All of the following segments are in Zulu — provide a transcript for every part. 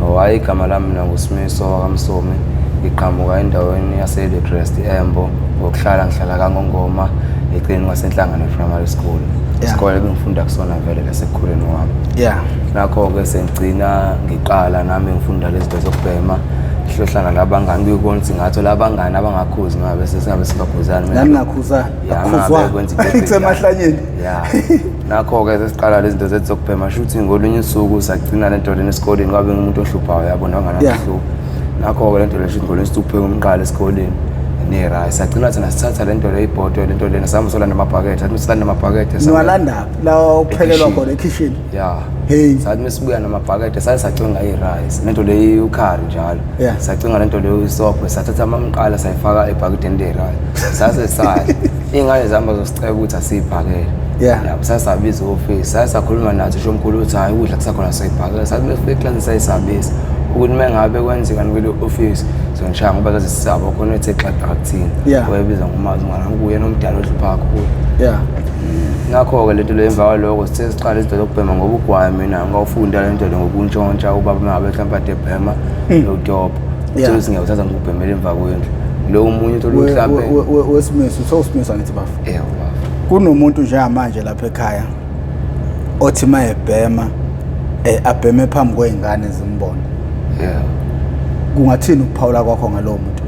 Oh, hhayi, igama lami mina nguSimiso wakaMsomi. Ngiqhamuka endaweni yase-Ledrest Embo. Ngokuhlala ngihlala kaNgongoma eceleni kwaseNhlangano Primary School. Isikole ebengifunda kusona vele lasekukhuleni kwami. Nakho-ke sengigcina ngiqala nami ngifunda lezi zinto zokubhema. Hlohlana labangani kuyibona ukuthi ngathola abangani abangakhuzi ngabe sesingabe sibakhuzani. Nani ngakhuzani? Akhuzwa. Kusemahlanyeni. Ya. Nakho-ke sesiqala lezi zinto zethu zokubhema, shuthi ngolunye usuku sagcina le nto lena esikoleni, kwabe ngumuntu ohluphayo yabo nonganamhlupho. Nakho-ke le nto le shuthi ngolunye usuku upheka umqala esikoleni ne-rice. Sagcina thina sithatha le nto le ibhodo le nto lena sihamba solanda amabhakede, sathi silanda amabhakede. Niwalandaphi la okuphekelwa khona ekhishini? Ya. Hey. Sathi mesibuya namabhakede saye sacinga i-rice lento le ukhari njalo. Sacinga lento leyo isobho, sathatha amamqala sayifaka ebhakedeni le-rice. Sase sadla. Iy'ngane zihamba zosiceba ukuthi asiyiphakele. Yabo, sasabiza ofisi, saye sakhuluma nathi usho omkhulu ukuthi hhayi ukudla kusakhona soyiphakela. Sathi mesifika eklasini sayisabisa ukuthi uma ngabe kwenzeka nikule ofisi zonishaya ngoba zaze sisaba khona ethe xaxa kuthina. Wayebiza ngomazi ungana kuye nomdala ohlupha kakhulu. Ngakho-ke lento leyo emva kwaloko sithe siqala izinto zokubhema ngoba ugwayi mina ngawufunda le nto le ngokuntshontsha ubaba uma ngabe mhlawumbe ade ebhema lowutopha. Uthole ukuthi ngiyawuthatha ngikubhemele emva kwendlu. Lo omunye uthole ukuthi mhlawumbe Wesimiso, sowusimiso ngithi bafo. Yebo bafo. Kunomuntu njengamanje lapha ekhaya othi uma ebhema abheme phambi kwey'ngane zimbone. Kungathini ukuphawula kwakho ngalowo muntu?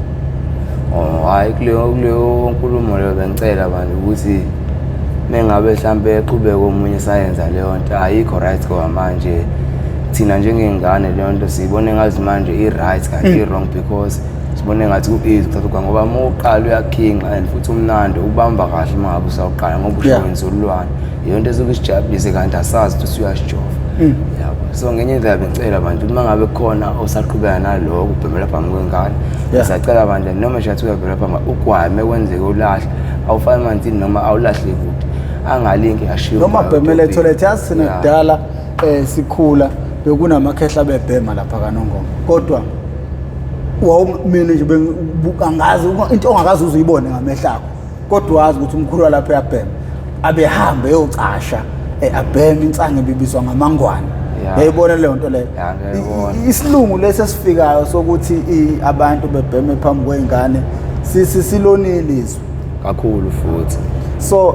Oh, hhayi kuleyo nkulumo leyo bengicela abantu ukuthi mengabe mhlampe eqhubeka omunye sayenza leyo nto ayikho right ngoba manje thina njengey'ngane leyo nto siyibone ngazi manje i-right kanti i-wrong because sibone ngathi ku-easy ukuthatha ugwayi ngoba uma uqala uyakhinqa and futhi umnandi ubamba kahle uma ngabe usawuqala ngoba usho wenza ulwane. Yiyo nto esuke isijabulise kanti asazi ukuthi usuyasijova. Yabo. So ngenye indlela bengicela abantu ukuthi uma ngabe kukhona osaqhubeka naloko ubhemela phambi kwengane, siyacela abantu noma nje athi uyabhemela phambi ugwayi mekwenzeka ulahle awufaki emanzini noma awulahle kude angalinki ashiye noma bhemele etoilet. Yazi thina kudala sikhula bekunamakhehla bebhema lapha kaNongoma, kodwa mina nje angazi into ongakaze uzuyibone ngamehlo akho, kodwa wazi ukuthi umkhulu walapha uyabhema, abehambe eyocasha abheme insangu ebibizwa ngamangwane. Yayibona leyo nto leyo. Isilungu lesi esifikayo sokuthi abantu bebheme phambi kwey'ngane silonile izwe kakhulu futhi. So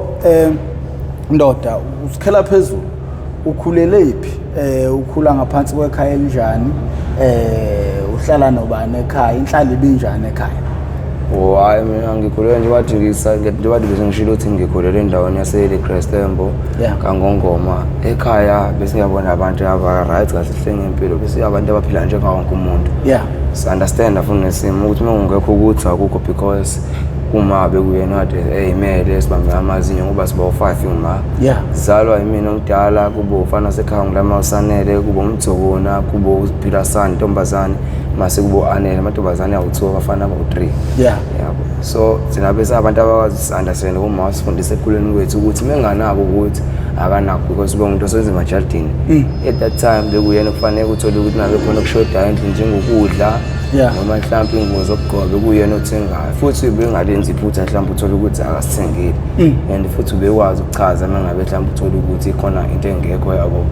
ndoda usikhela phezulu, ukhulele phi? Ukhula ngaphansi kwekhaya elinjani? Uhlala nobani ekhaya? Inhlalo ibinjani ekhaya? Oh, hhayi mina ngikhulele nje bathi njengoba bese ngishilo ukuthi ngikhulele endaweni yase-Crest Embo kaNgongoma. Ekhaya besingabona abantu aba-right kahle hle ngempilo, bese abantu abaphila njengawo wonke umuntu. Si-understand futhi nesimo ukuthi uma kungekho ukuthi akukho because uma bekuyena kade eyimele sibambe amazinyo ngoba siba u-5 uma. Zalwa yimina omdala, kube ufana sekhaya ngilama uSanele, kube uMthokona, kube uPhila Sani ntombazane, mase kube u-Anele, amantombazane awu-2 abafana abawu-3. Yabo. So thina bese abantu abakwazi understand uma wasifundisa ekukhuleni kwethu ukuthi menganako ukuthi akanakho because ube umuntu osebenza emajardini. At that time bekuyena kufanele uthole ukuthi nabe khona okushodayo endlini njengokudla noma mhlawumbe ingubo zokugqoka bekuyena othengayo, futhi bengalenzi iphutha mhlawumbe uthole ukuthi akasithengile. And futhi ubekwazi ukuchaza uma ngabe mhlawumbe uthole ukuthi khona into engekho yabo.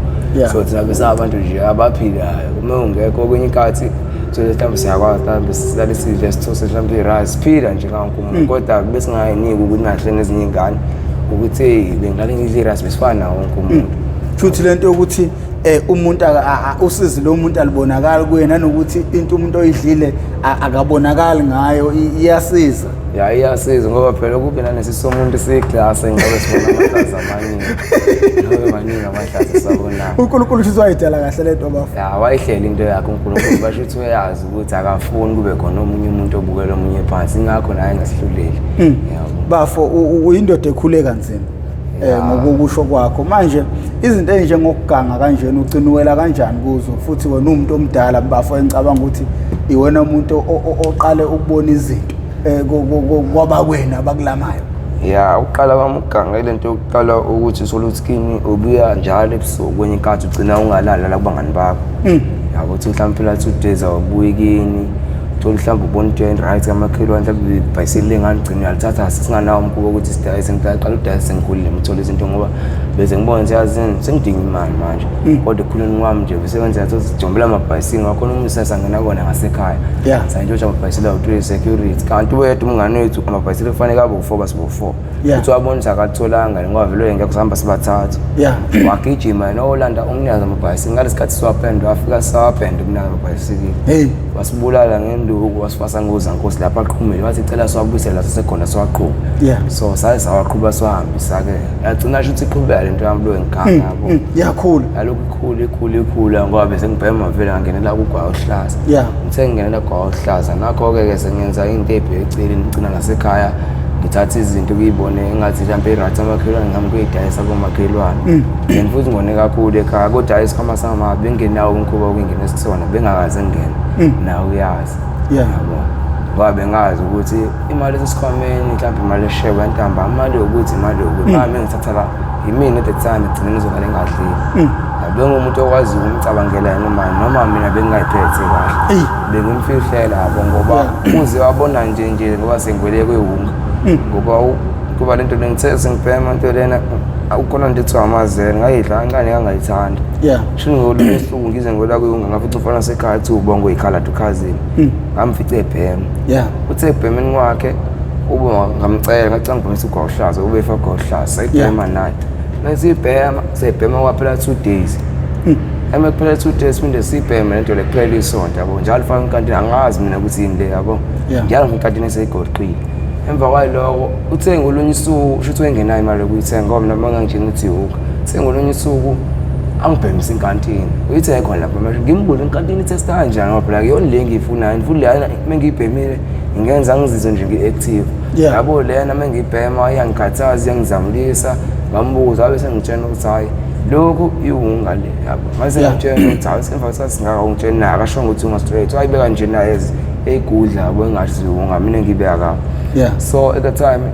So thina bese abantu nje abaphilayo uma ungekho kwenye inkathi thole mhlawumbe siyakwazi mhlawumbe silale sidle sithose mhlawumbe i-rice siphila nje ngawo wonke umuntu, kodwa besingayiniki ukuthi nahle nezinye iy'ngane ukuthi hey bengilale ngidle i-rice besifana nawo wonke umuntu. Futhi lento yokuthi umuntu usizi lo muntu alibonakali kuye, nanokuthi into umuntu oyidlile akabonakali ngayo iyasiza. Ya, iyasiza ngoba phela kube nalesi somuntu siyiklasi ngoba sibona amahlaza amaningi. Ngoba maningi amahlaza sabonayo. uNkulunkulu usho wayidala kahle lento bafo. Ya, wayihlela into yakhe uNkulunkulu, basho ukuthi uyazi ukuthi akafuni kube khona omunye umuntu obukela omunye phansi, ingakho naye engasihluleli. Yabo. Bafo uyindoda ekhule kanzima. Ngokusho kwakho manje izinto ezinjengokuganga kanjena ugciniwela kanjani kuzo, futhi wena umuntu omdala bafo engicabanga ukuthi iwena umuntu oqale ukubona izinto kwabakwena abakulamayo. Ya, ukuqala kwami ukuganga ile nto yokuqala ukuthi uthole ukuthi kini ubuya njalo ebusuku kwenye inkathi ugcina ungalali lala kubangani bakho. Yabo, uthi mhlawumbe phela 2 days awubuyi kini, uthole mhlawumbe ubona into right kamakhelwane, mhlawumbe ibhayisikili lengane ugcina uyalithatha, sesinganawo umkhuba ukuthi sidayise. Ngiqala ukudayisa sengikhulile, ngithole izinto ngoba Bese ngibona ukuthi yazini sengidinga imali manje. Kodwa ekukhuleni kwami nje bese kwenzeka ukuthi sijombela amabhayisikili ngakhona uma sangena kona ngasekhaya. Sayintshontsha amabhayisikili awu-3 security. Kanti wethu umngane wethu amabhayisikili kufanele abe u-4 basibo-4. Uthi wabona ukuthi akatholanga ngoba vele ngeke sihamba sibathathu. Wagijima yena olanda umnikazi wamabhayisikili ngalesikhathi siwapenda wafika sawapenda umnikazi wamabhayisikili. Hey. Wasibulala ngenduku wasifasa ngozankosi lapha aqhumile wathi cela siwabuyisele la sasekhona siwaqhuba. So saye sawaqhuba siwahambisa-ke. Yagcina sho ukuthi iqhubeka lento yami lo ngikhanga yabo. Yakhula. Yalokhu ikhula ikhula ikhula ngoba bese ngibhema vele ngangenela kugwayi ohlaza. Ngithe ngingenela kugwayi ohlaza nakho-ke ke sengenza into ebheke eceleni ngigcina ngasekhaya ngithatha izinto kuyibone engathi mhlawumbe i-right amakhelwane ngihamba kuyidayisa komakhelwane. Then futhi ngone kakhulu ekhaya kodwa hhayi isikhwama sami bengenawo umkhuba wokungena esikusona bengakaze ngingene. Nawe uyazi. Yabo. Ngoba bengazi ukuthi imali esesikhwameni mhlawumbe imali esheba ntambama imali yokuthi imali yokuthi mama engithatha la yimina at the time egcine ngizokhala engadlile. Bengumuntu okwaziyo ukumcabangela yena uma noma mina bengingayiphethe kahle. Bengimfihlela yabo ngoba uze wabona nje nje ngoba sengwele kwiwunga. Ngoba kuba lento lengithe sengibhema into lena ukhona nto ethiwa amazele ngayidla kancane ngangayithanda. Sho ngolunye usuku ngize ngwela kwiwunga ngafica umfana wasekhaya ethi ubongo ikhaladi ukhazini. Ngamfica ebhema. Uthe ebhemeni kwakhe ube ngamcela ngacela ngibhemisa ugwayi ohlaza ube efaka ugwayi ohlaza sayibhema naye. Mesibhema sayibhema kwaphela 2 days. Eme kuphela 2 days phinde sibheme lento le kuphela isonto yabo. Njalo faka inkantini angazi mina ukuthi yini le yabo. Njalo inkantini eseyigoqile. Emva kwaloko uthe ngolunye usuku shuthi wengenayo imali yokuyithenga ngoba mina mangangitshela ukuthi iwuka. Uthe ngolunye usuku angibhemise inkantini. Uyithe khona lapha manje ngimbuze inkantini itesta kanjani ngoba phela akuyona le engiyifunayo futhi leyana mengiyibhemile ngingenza ngizizwe nje ngi-active. Yabo lena mengiyibhema iyangikhathaza iyangizamulisa ngambuza wabe sengitshela ukuthi hhayi lokhu iwunga le yabo. Mase ngitshela ukuthi hayi semva kwesikhathi singaka ungitshela naye akashongo ukuthi unga straight wayibeka nje naye eyigudla yabo engathi iwunga mina ngibeka kabi. So at the time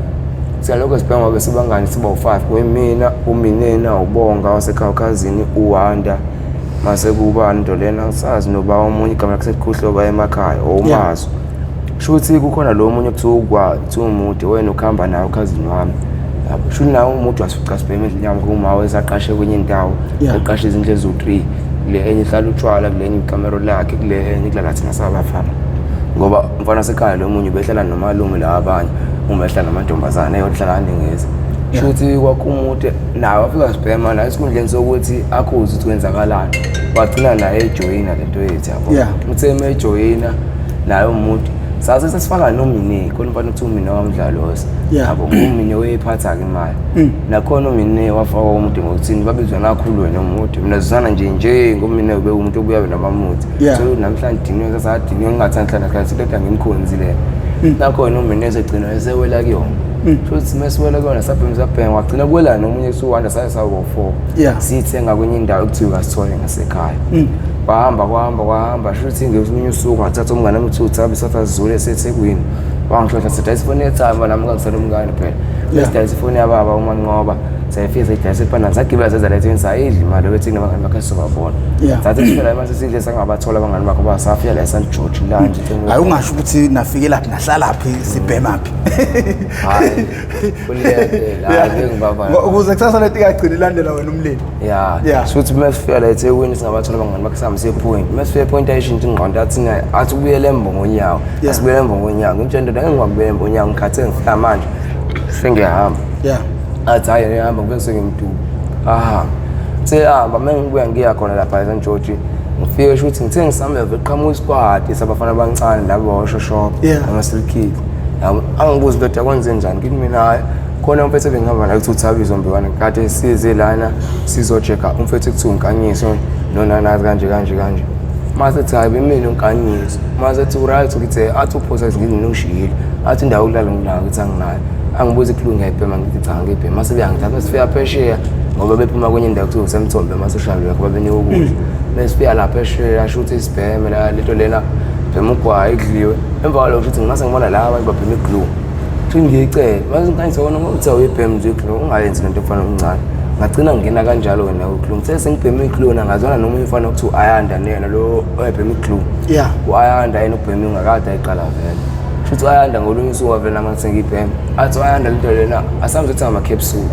siyalokho sibhema ngoba sibangani siba u-5 kuyimina uminena ubonga wasekhawukhazini uwanda mase kuba nto lena sazi noba omunye igama lakhe selikhuhloba emakhaya owumazo. Shuthi kukhona lo omunye kuthiwa ukwa kuthiwa umude wena ukuhamba naye ukhazini wami. Yabo shuthi nawe umude wasuca sibhema endlini yami kuma wesaqashe kwenye indawo eqashe izindlu eziwu-3 kule enye ihlala utshwala kule enye ikamero lakhe kule enye kulala thina sabafana. Ngoba umfana wasekhaya lo munye ubehlala nomalume la abanye uma ehlala namantombazane eyohlala aningezi. Shuthi kwakhumude naye wafika sibhema naye esikhundleni sokuthi akhuze ukuthi kwenzakalani wagcina naye ejoyina lento yethu yabo. Uthe uma ejoyina naye umuntu sase sesifaka nomine khona umfana kuthiwa umine wamdlalosi yabo umine weyiphatha-ke imali nakhona umine wafakwa umuntu ngokuthini babizwa nakhulu wena umuntu mina zizana nje nje ngomine ube umuntu obuya wena bamuthi so namhlanje diniwe sasadiniwe ngingathandi hlala sikhathi kodwa ngimkhonzi le nakhona umine esegcina esewela kuyona futhi mesiwela kuyona sabhema sabhema wagcina kuwela nomunye kusuwanda saye sawo-4 siyithenga kwenye indawo ekuthiwa kasithole ngasekhaya. Kwahamba kwahamba kwahamba shuthi ngesinye usuku ngathatha umngane wami kuthiwa uthabi satha sizule eseThekwini. Wangihlohla sidayisa ifoni yethamba nami ngangisela umngane phela. Sidayisa ifoni yababa uManqoba sayifika sayidayisa ephanani sagibela seza la eThekwini sayidla imali yokuthi nabangani bakhe sizobabona. Sathi sifika la mase sidle sangabathola abangani bakhe basafika la eSt George la nje. Hayi ungasho ukuthi nafikelaphi nahlalaphi sibhemaphi. Hayi kulele la ngibaba. Ukuze kusasa lento ingagcini ilandela wena umlilo. Shuthi uma sifika la eThekwini singabathola abangani bakhe sihambe siye ePoint. Uma sifika ePoint ayishintsha ingqondo athi athi ubuyele embo ngonyawo. Asibuyele embo ngonyawo. Ngimtshela indoda ngeke ngibuyele embo ngonyawo ngikhathele ngifika manje. Sengiyahamba. Athi hhayi ngiyahamba ngibe sengimduba. Ahamba. Sehamba uma ngibuya ngiya khona lapha eSt George ngifike shuthi ngithe ngisameva eqhamuka isikwati sabafana abancane labo oshoshopha ama-silkit. Angibuza indoda kwenze njani ngithi mina hhayi khona umfethu ebengihamba naye kuthiwa uThabiso Mbiwane kade size lana sizo-check-a umfethu kuthiwa uNkanyiso nonanazi kanje kanje kanje. Mase ethi hhayi bemina uNkanyiso. Mase ethi uright ngithi athi uphosa ngithi mina ungishiyile. Athi indawo yokulala nginayo ngithi anginayo. Angibuza iklungu ngiyayibhema ngithi cha ngiyibhema. Mase beyangithatha masifika phesheya ngoba bephuma kwenye indawo kuthiwa usemthombe ama-social worker babenika ukudla. Mesifika la phesheya shuthi sibheme la lento lena bhema ugwayi kudliwe. Emva kwalokho shuthi ngimase ngibona la abantu babhema iglue. Shuthi ngiyicela mase ngikhanyiso kona ukuthi awuyibhemi nje iglue ungayenzi lento mfana omncane. Ngagcina ngingena kanjalo wena kwiglue. Ngithe sengibhema iglue ngazwana nomunye umfana okuthiwa u-Ayanda neyena lo oyebhema iglue. U-Ayanda yena ubhema ingakade ayiqala vele. Shuthi u-Ayanda ngolunye usuku wavele nami ngathi ngiyibhema. Athi u-Ayanda lento lena asambe sothenga ama-capsule.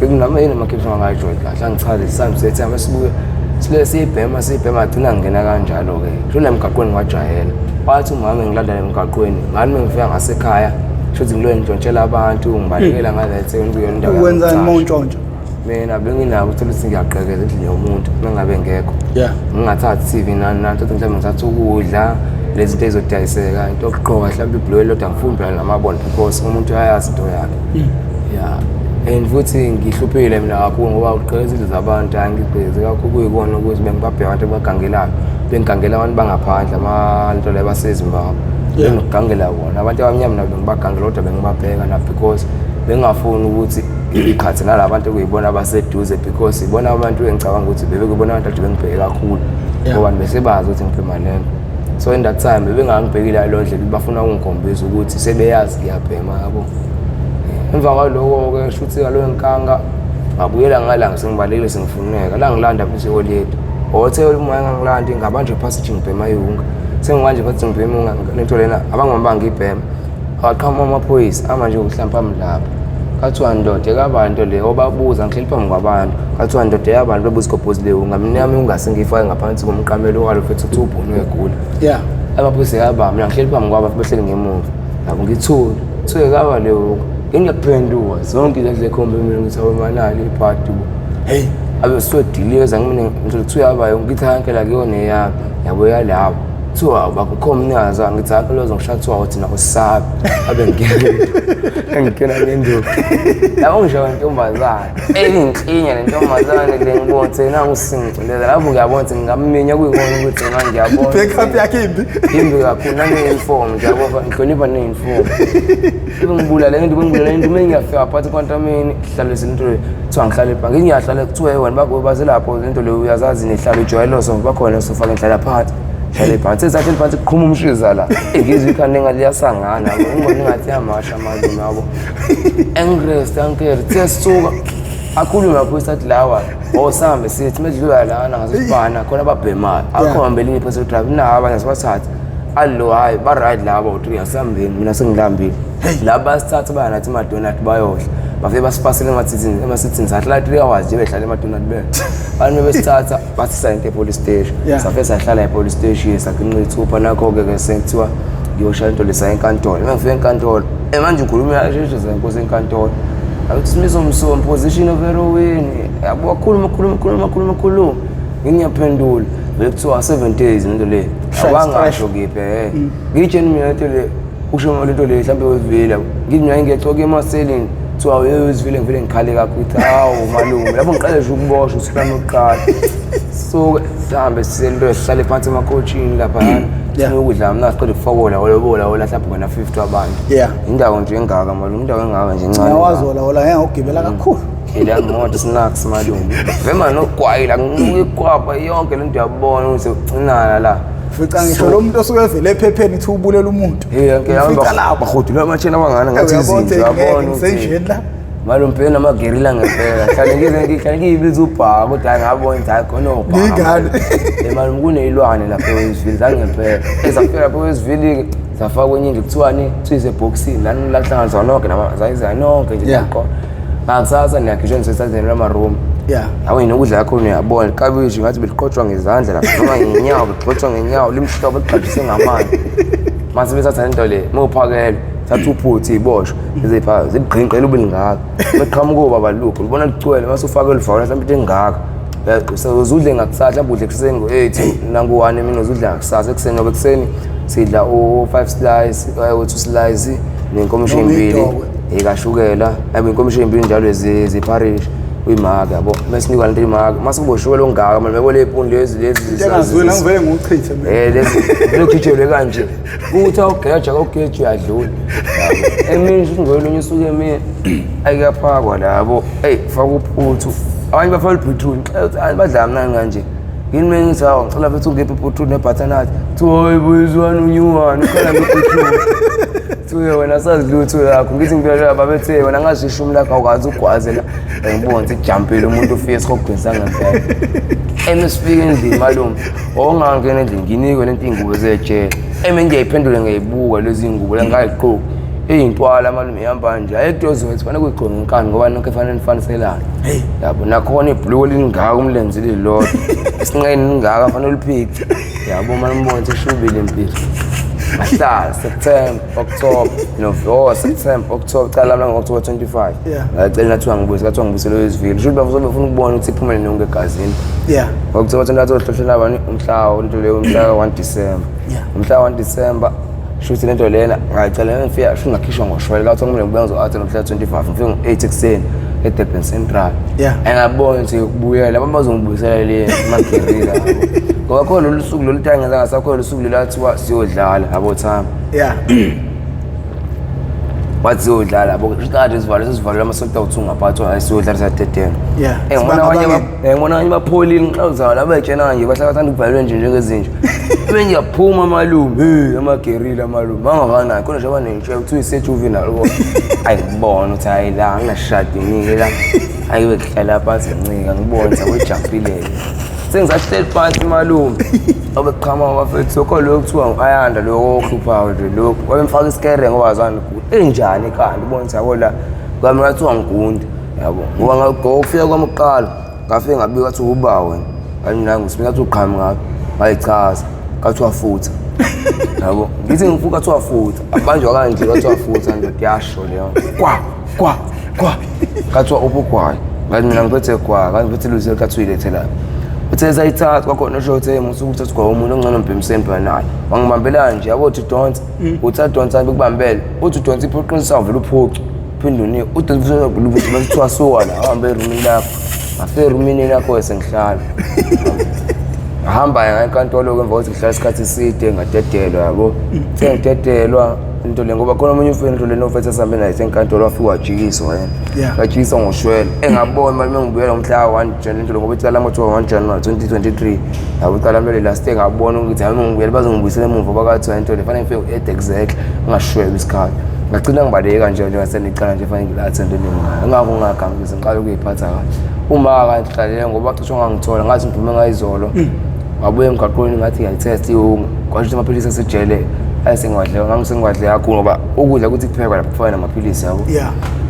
Bekunama yini amakhipha angayijwayeli kahle angichaze sihambe sihambe sibuye sile siyibhema siyibhema agcina ngingena kanjalo-ke kusho la emgaqweni ngwajwayela. Wathi umama ngilanda la emgaqweni ngani uma ngifika ngasekhaya shuthi ngiloye ngintshontshela abantu ngibalekela ngale eThekwini kuyona indawo Wenzani uma untshontsha? Mina benginako uthola ukuthi ngiyagqekeza endlini yomuntu uma ngabe ngekho. Yeah. Ngingathathi TV nani nani thothi mhlawumbe ngithatha ukudla lezi zinto ezodayiseka into yokugqoka mhlawumbe ibhulukwe lodwa ngifuni phela namabona because umuntu uyayazi into yakhe. Yeah. And futhi ngihluphile mina kakhulu ngoba ugqekeza izinto zabantu angigqekezi kakhulu kuyikona ukuthi bengibabheka abantu abagangelayo bengigangela abantu bangaphandle abantu la baseZimbabwe bengigangela bona abantu abamnyama nabo bengibagangela kodwa bengibabheka na because bengingafuni ukuthi iqhathe nala bantu ekuyibona abaseduze because ibona abantu engicabanga ukuthi bebekubona abantu ade bengibheke kakhulu ngoba bese bazi ukuthi ngibhema lento. So in that time bebengangibhekile ngaleyo ndlela bafuna ukungikhombisa ukuthi sebeyazi ngiyabhema yabo. Emva kwaloko-ke shuthi ngaloyo nkanga ngabuyela ngala sengibalekile sengifuneka la ngilanda futhi oledi othe uma engangilandi ngabanjwa iphasithi ngibhema iwunga sengimanje phathi ngibhema iwunga lento lena abangoma ngibhema aqhamuka amaphoyisa amanje ukuhlampa amlapha kathiwa ndoda ekabantu le obabuza ngihleli phambi kwabantu kathiwa ndoda yabantu bebuza igobhozi le wunga mina yami ungase ngiyifake ngaphansi komqamelo walo futhi uthi ubhunu uyagula yeah amaphoyisa yabamba mina ngihleli phambi kwabo behleli ngemuva yabo ngithule thiwe kaba le wunga ngingakuphenduka zonke izandla ekhombe mina ngithi awemanali ibhadi bo hey abe sodiliza ngimina ngithola kuthiwa yabayo ngithi hanke la kuyona eyami yabo yalabo kuthiwa bakukho umnikazi ngithi hanke lozo ngishaya kuthiwa uthi nako sabi abe ngena engena ngenduku yabo ngisho intombazane eyinhlinya le ntombazane le ngibona ukuthi nangu singicindezela lapho ngiyabona ukuthi ngingaminya kuyikona ukuthi manje ngiyabona backup yakhe imbi imbi kakhulu nane-uniform nje yabo ngihlonipha ne-uniform ibengibulala into bengibulala into uma ngiyafika phakathi kwantameni hlalise into le kuthiwa ngihlale phansi ngiyahlala kuthiwa wena baze lapho into le uyazazi nehlalo ijwayele so bakhona sofaka ngihlala phansi hlale phansi sesathe phansi kuqhuma umshiza la ngizwe ikhanda engathi liyasangana ngibona engathi yamasha amalume yabo engrest ankere siyasuka akhulume amaphoyisa athi lawa osambe sithi medlula lana ngasesibana khona ababhemayo akhombe elinye iphoyisa drive nawo abanye sibathathe allo hayi ba-right laba uthi uyasihambeni mina sengilambile laba basithatha baya nathi emadonat bayodla bafike basipasele emasithini sahlala 3 hours nje behlala emadonat be abantu bebesithatha basisa into e-police station. Safike sahlala e-police station saginqa ithupha nakho-ke ke sekuthiwa ngiyoshaya into lesa enkantolo. Uma ngifika enkantolo manje ngikhuluma yasheshe zenkosi enkantolo akuthi simiso msomi position of heroin yabo wakhuluma khuluma khuluma khuluma khuluma ngiyaphendula bekuthiwa 7 days lento le abangasho kiphi ngitsheni mina lento le usho lento le mhlawumbe wevile ngithi mina ngiyaxoka emaseleni kuthiwa uyezivile ngivele ngikhale kakhulu ukuthi hawu malume lapho ngiqale nje ukuboshwa usuku lami lokuqala so sihambe sento sihlale phansi emakhotshini laphayana sifuna ukudla mna siqede kufokola olobola ola mhlawumbe ngona 50 wabantu. Indawo nje engaka malume, indawo engaka nje encane. Ngiyawazi wona wona ngeke ngokugibela kakhulu. Ila moto snacks malume vema nogwayi la nginuka ikwapa yonke lento uyabona ukuthi ucinana la. Fica ngisho lo muntu osuke evele ephepheni uthi ubulela umuntu. Hey anke Fica lapho. Bahudula amatsheni abangana ngathi Uyabona izinto ukuthi ngeke uyabona ukuthi ngisenjeni la. Malume phela namagerila ngempela hlale ngize ngihlale ngiyibiza ubhaka kodwa hayi ngabona ukuthi hayi khona obhaka. Ngiyingane. Malume kuneyilwane lapha eWestville zangempela ezafika lapha eWestville-ke zafaka kwenye indlu kuthiwani kuthiwa isebhokisini lani lahlanganiswa nonke zayiza nonke nje ngaqo ngakusasa niyakhishwa nisesazeni lamaroom. Yabo nokudla yakho uyabona ikabishi ngathi beliqotshwa ngezandla lapha noma ngenyawo beliqotshwa ngenyawo limhlobo ligqajiswe ngamanzi mase bethatha lento le mawuphakelwe thatha uphuthi iboshwe izipha zigqinqela ube lingaka beqhamuka obaba lukho ubona ligcwele mase ufake oluvalo mhlawumbe into engaka uzudle ngakusasa mhlawumbe udle ekuseni ngo-8 nangu-1 emini uzudle ngakusasa ekuseni ngoba ekuseni sidla u-5 slice u-2 slice nenkomishi Noma ey'mbili idokwe. ekashukela yabo inkomishi ey'mbili njalo zepharishi uyimaka yabo mase sinikwa lento imaka mase kuboshukela ongaka manje yabo ley'puni lezi lezi Into engazweli angivele ngiwuchithe mina. Lezi vele ujitshelwe kanje ukuthi awugeja awugeji uyadlula yabo. Emini futhi ngolunye usuku emini ayikuyaphakwa labo eyi faka uphuthu abanye bafaka ubhithruni badla kamnandi kanje yini mina ngithi hawu ngicela futhi ungiphe ubhithruni ne-butternut kuthiwa hayi buyizwani unyuwani ukhala ngebhithruni kuthiwe wena sazi lutho yakho ngithi ngibuyela babethe wena ngazi ishumi lakho awukazi ugwaze la ngibona ukuthi kujampile umuntu ufike esihogweni sangempela eme sifike endlini malume ongangena endlini nginikwe lento iy'ngubo zejele eme ngiyayiphendule ngiyayibuka lezi iy'ngubo la ngayigqoki. Iy'ntwala malume ihamba nje ayedozi wethu fanele kuyigqoke ngenkani ngoba nonke fanele nifaniselane. Yabo nakhona ibhuluko lingaka umlenze lilodwa. Esinqeni lingaka fanele uliphice. Yabo malume ubone ukuthi shubile impilo. Ngahlala September, October, November, September, October, cala lami ngo-October 25. Ngacela nathiwa ngibuyise, kathiwa ngibuyisele izivili. Shuthi bafuthi befuna ukubona ukuthi iphumele nonke egazini. October 25 ohlohlela bani umhla into leyo umhla ka 1 December. Umhla 1 December shuthi lento lena ngayicela ngifika shuthi ngakhishwa ngoshwele kathiwa kumele ngibuye ngizo-athenda umhla 25 ngifike ngo-8 ekuseni eDurban Central. Engabona ukuthi ukubuyela abantu bazongibuyisela le magerila ngoba khona lolu suku lolu tangenza ngasakhona lolu suku lolu athiwa siyodlala yabo thami. Wathi siyodlala yabo kade sivale sesivalele amasonto awu-2 ngaphathi hayi siyodlala siyadedela. Ngibona abanye ngibona abanye bapholile ngixawuzayo laba betshena nje bahlala bathanda ukuvalelwe nje njengezinja. Bengiyaphuma malume, hey amagerila malume angakanani khona nje abanentshe kuthiwa isejuvenile bo. Ayi ngibona ukuthi hayi la angashadi nike la. Ayibe kuhlala phansi ngincika ngibone ukuthi awujampilele. Sengisahleli phansi malume. Obekuqhamuka bafethu sokho lokho kuthiwa ngu-Ayanda lokho ohluphayo nje lokhu. Wabemfaka isikere ngoba azani enjani ekhanda ubona ukuthi yabo la kwami kwathiwa ngigundi yabo. Ngoba ngokufika kwami kuqala ngafike ngabika ukuthi uba wena. Ngathi mina ngisifika ngathi uqhamuka ngayichaza kwathiwa futha. Yabo ngithi ngifuka kwathiwa futha abanjwa kanje kwathiwa futha ndoda yasho leyo. Kwa kwa kwa kwathiwa ubugwayi ngathi mina ngiphethe gwayi ngathi ngiphethe luzile kwathiwa ilethe lapha. Uthe sayithatha kwakhona osho uthe musa ukuthatha ugwayi umuntu ongcono mbhemiseni phela naye. Wangibambela nje yabo uthi donsa uthi adonsa bekubambele uthi udonsa iphoqinisa vele uphucu uphinde unike udonsa ukuthi bese kuthiwa suka la ahambe erumini lakho. Ngafika erumini lakho sengihlala. Ngahamba ngaya enkantolo-ke emva kokuthi ngihlala isikhathi eside ngadedelwa yabo. Sengidedelwa into le ngoba khona omunye umfana into lena ofethe sihambe naye enkantolo wafika wajikiswa yena. Wajikiswa ngoshwele. Engabona mali mengibuyela ngomhla ka-1 January into le ngoba icala lami kuthiwa 1 January 2023. Yabo icala lami last year ngabona ukuthi hayi mengibuyela bazongibuyisela emuva bakathiwa into le fanele ngifike u-8 exactly ngingashwebi isikhathi. Ngagcina ngibaleka nje njengoba sengicala nje fanele ngilathe into eningi ngayo. Ngakho ngingagangisi ngiqala ukuyiphatha kahle. Uma akangihlalele ngoba cishe wangangithola ngathi ngiphume ngayizolo. Ngabuya emgaqweni ngathi ngiyayithesta iwunga. Kwasho ukuthi amaphilisi asejele ayesengiwadle ngangisengiwadle kakhulu ngoba ukudla kuthi kuphekwa lapho kufana namaphilisi yabo.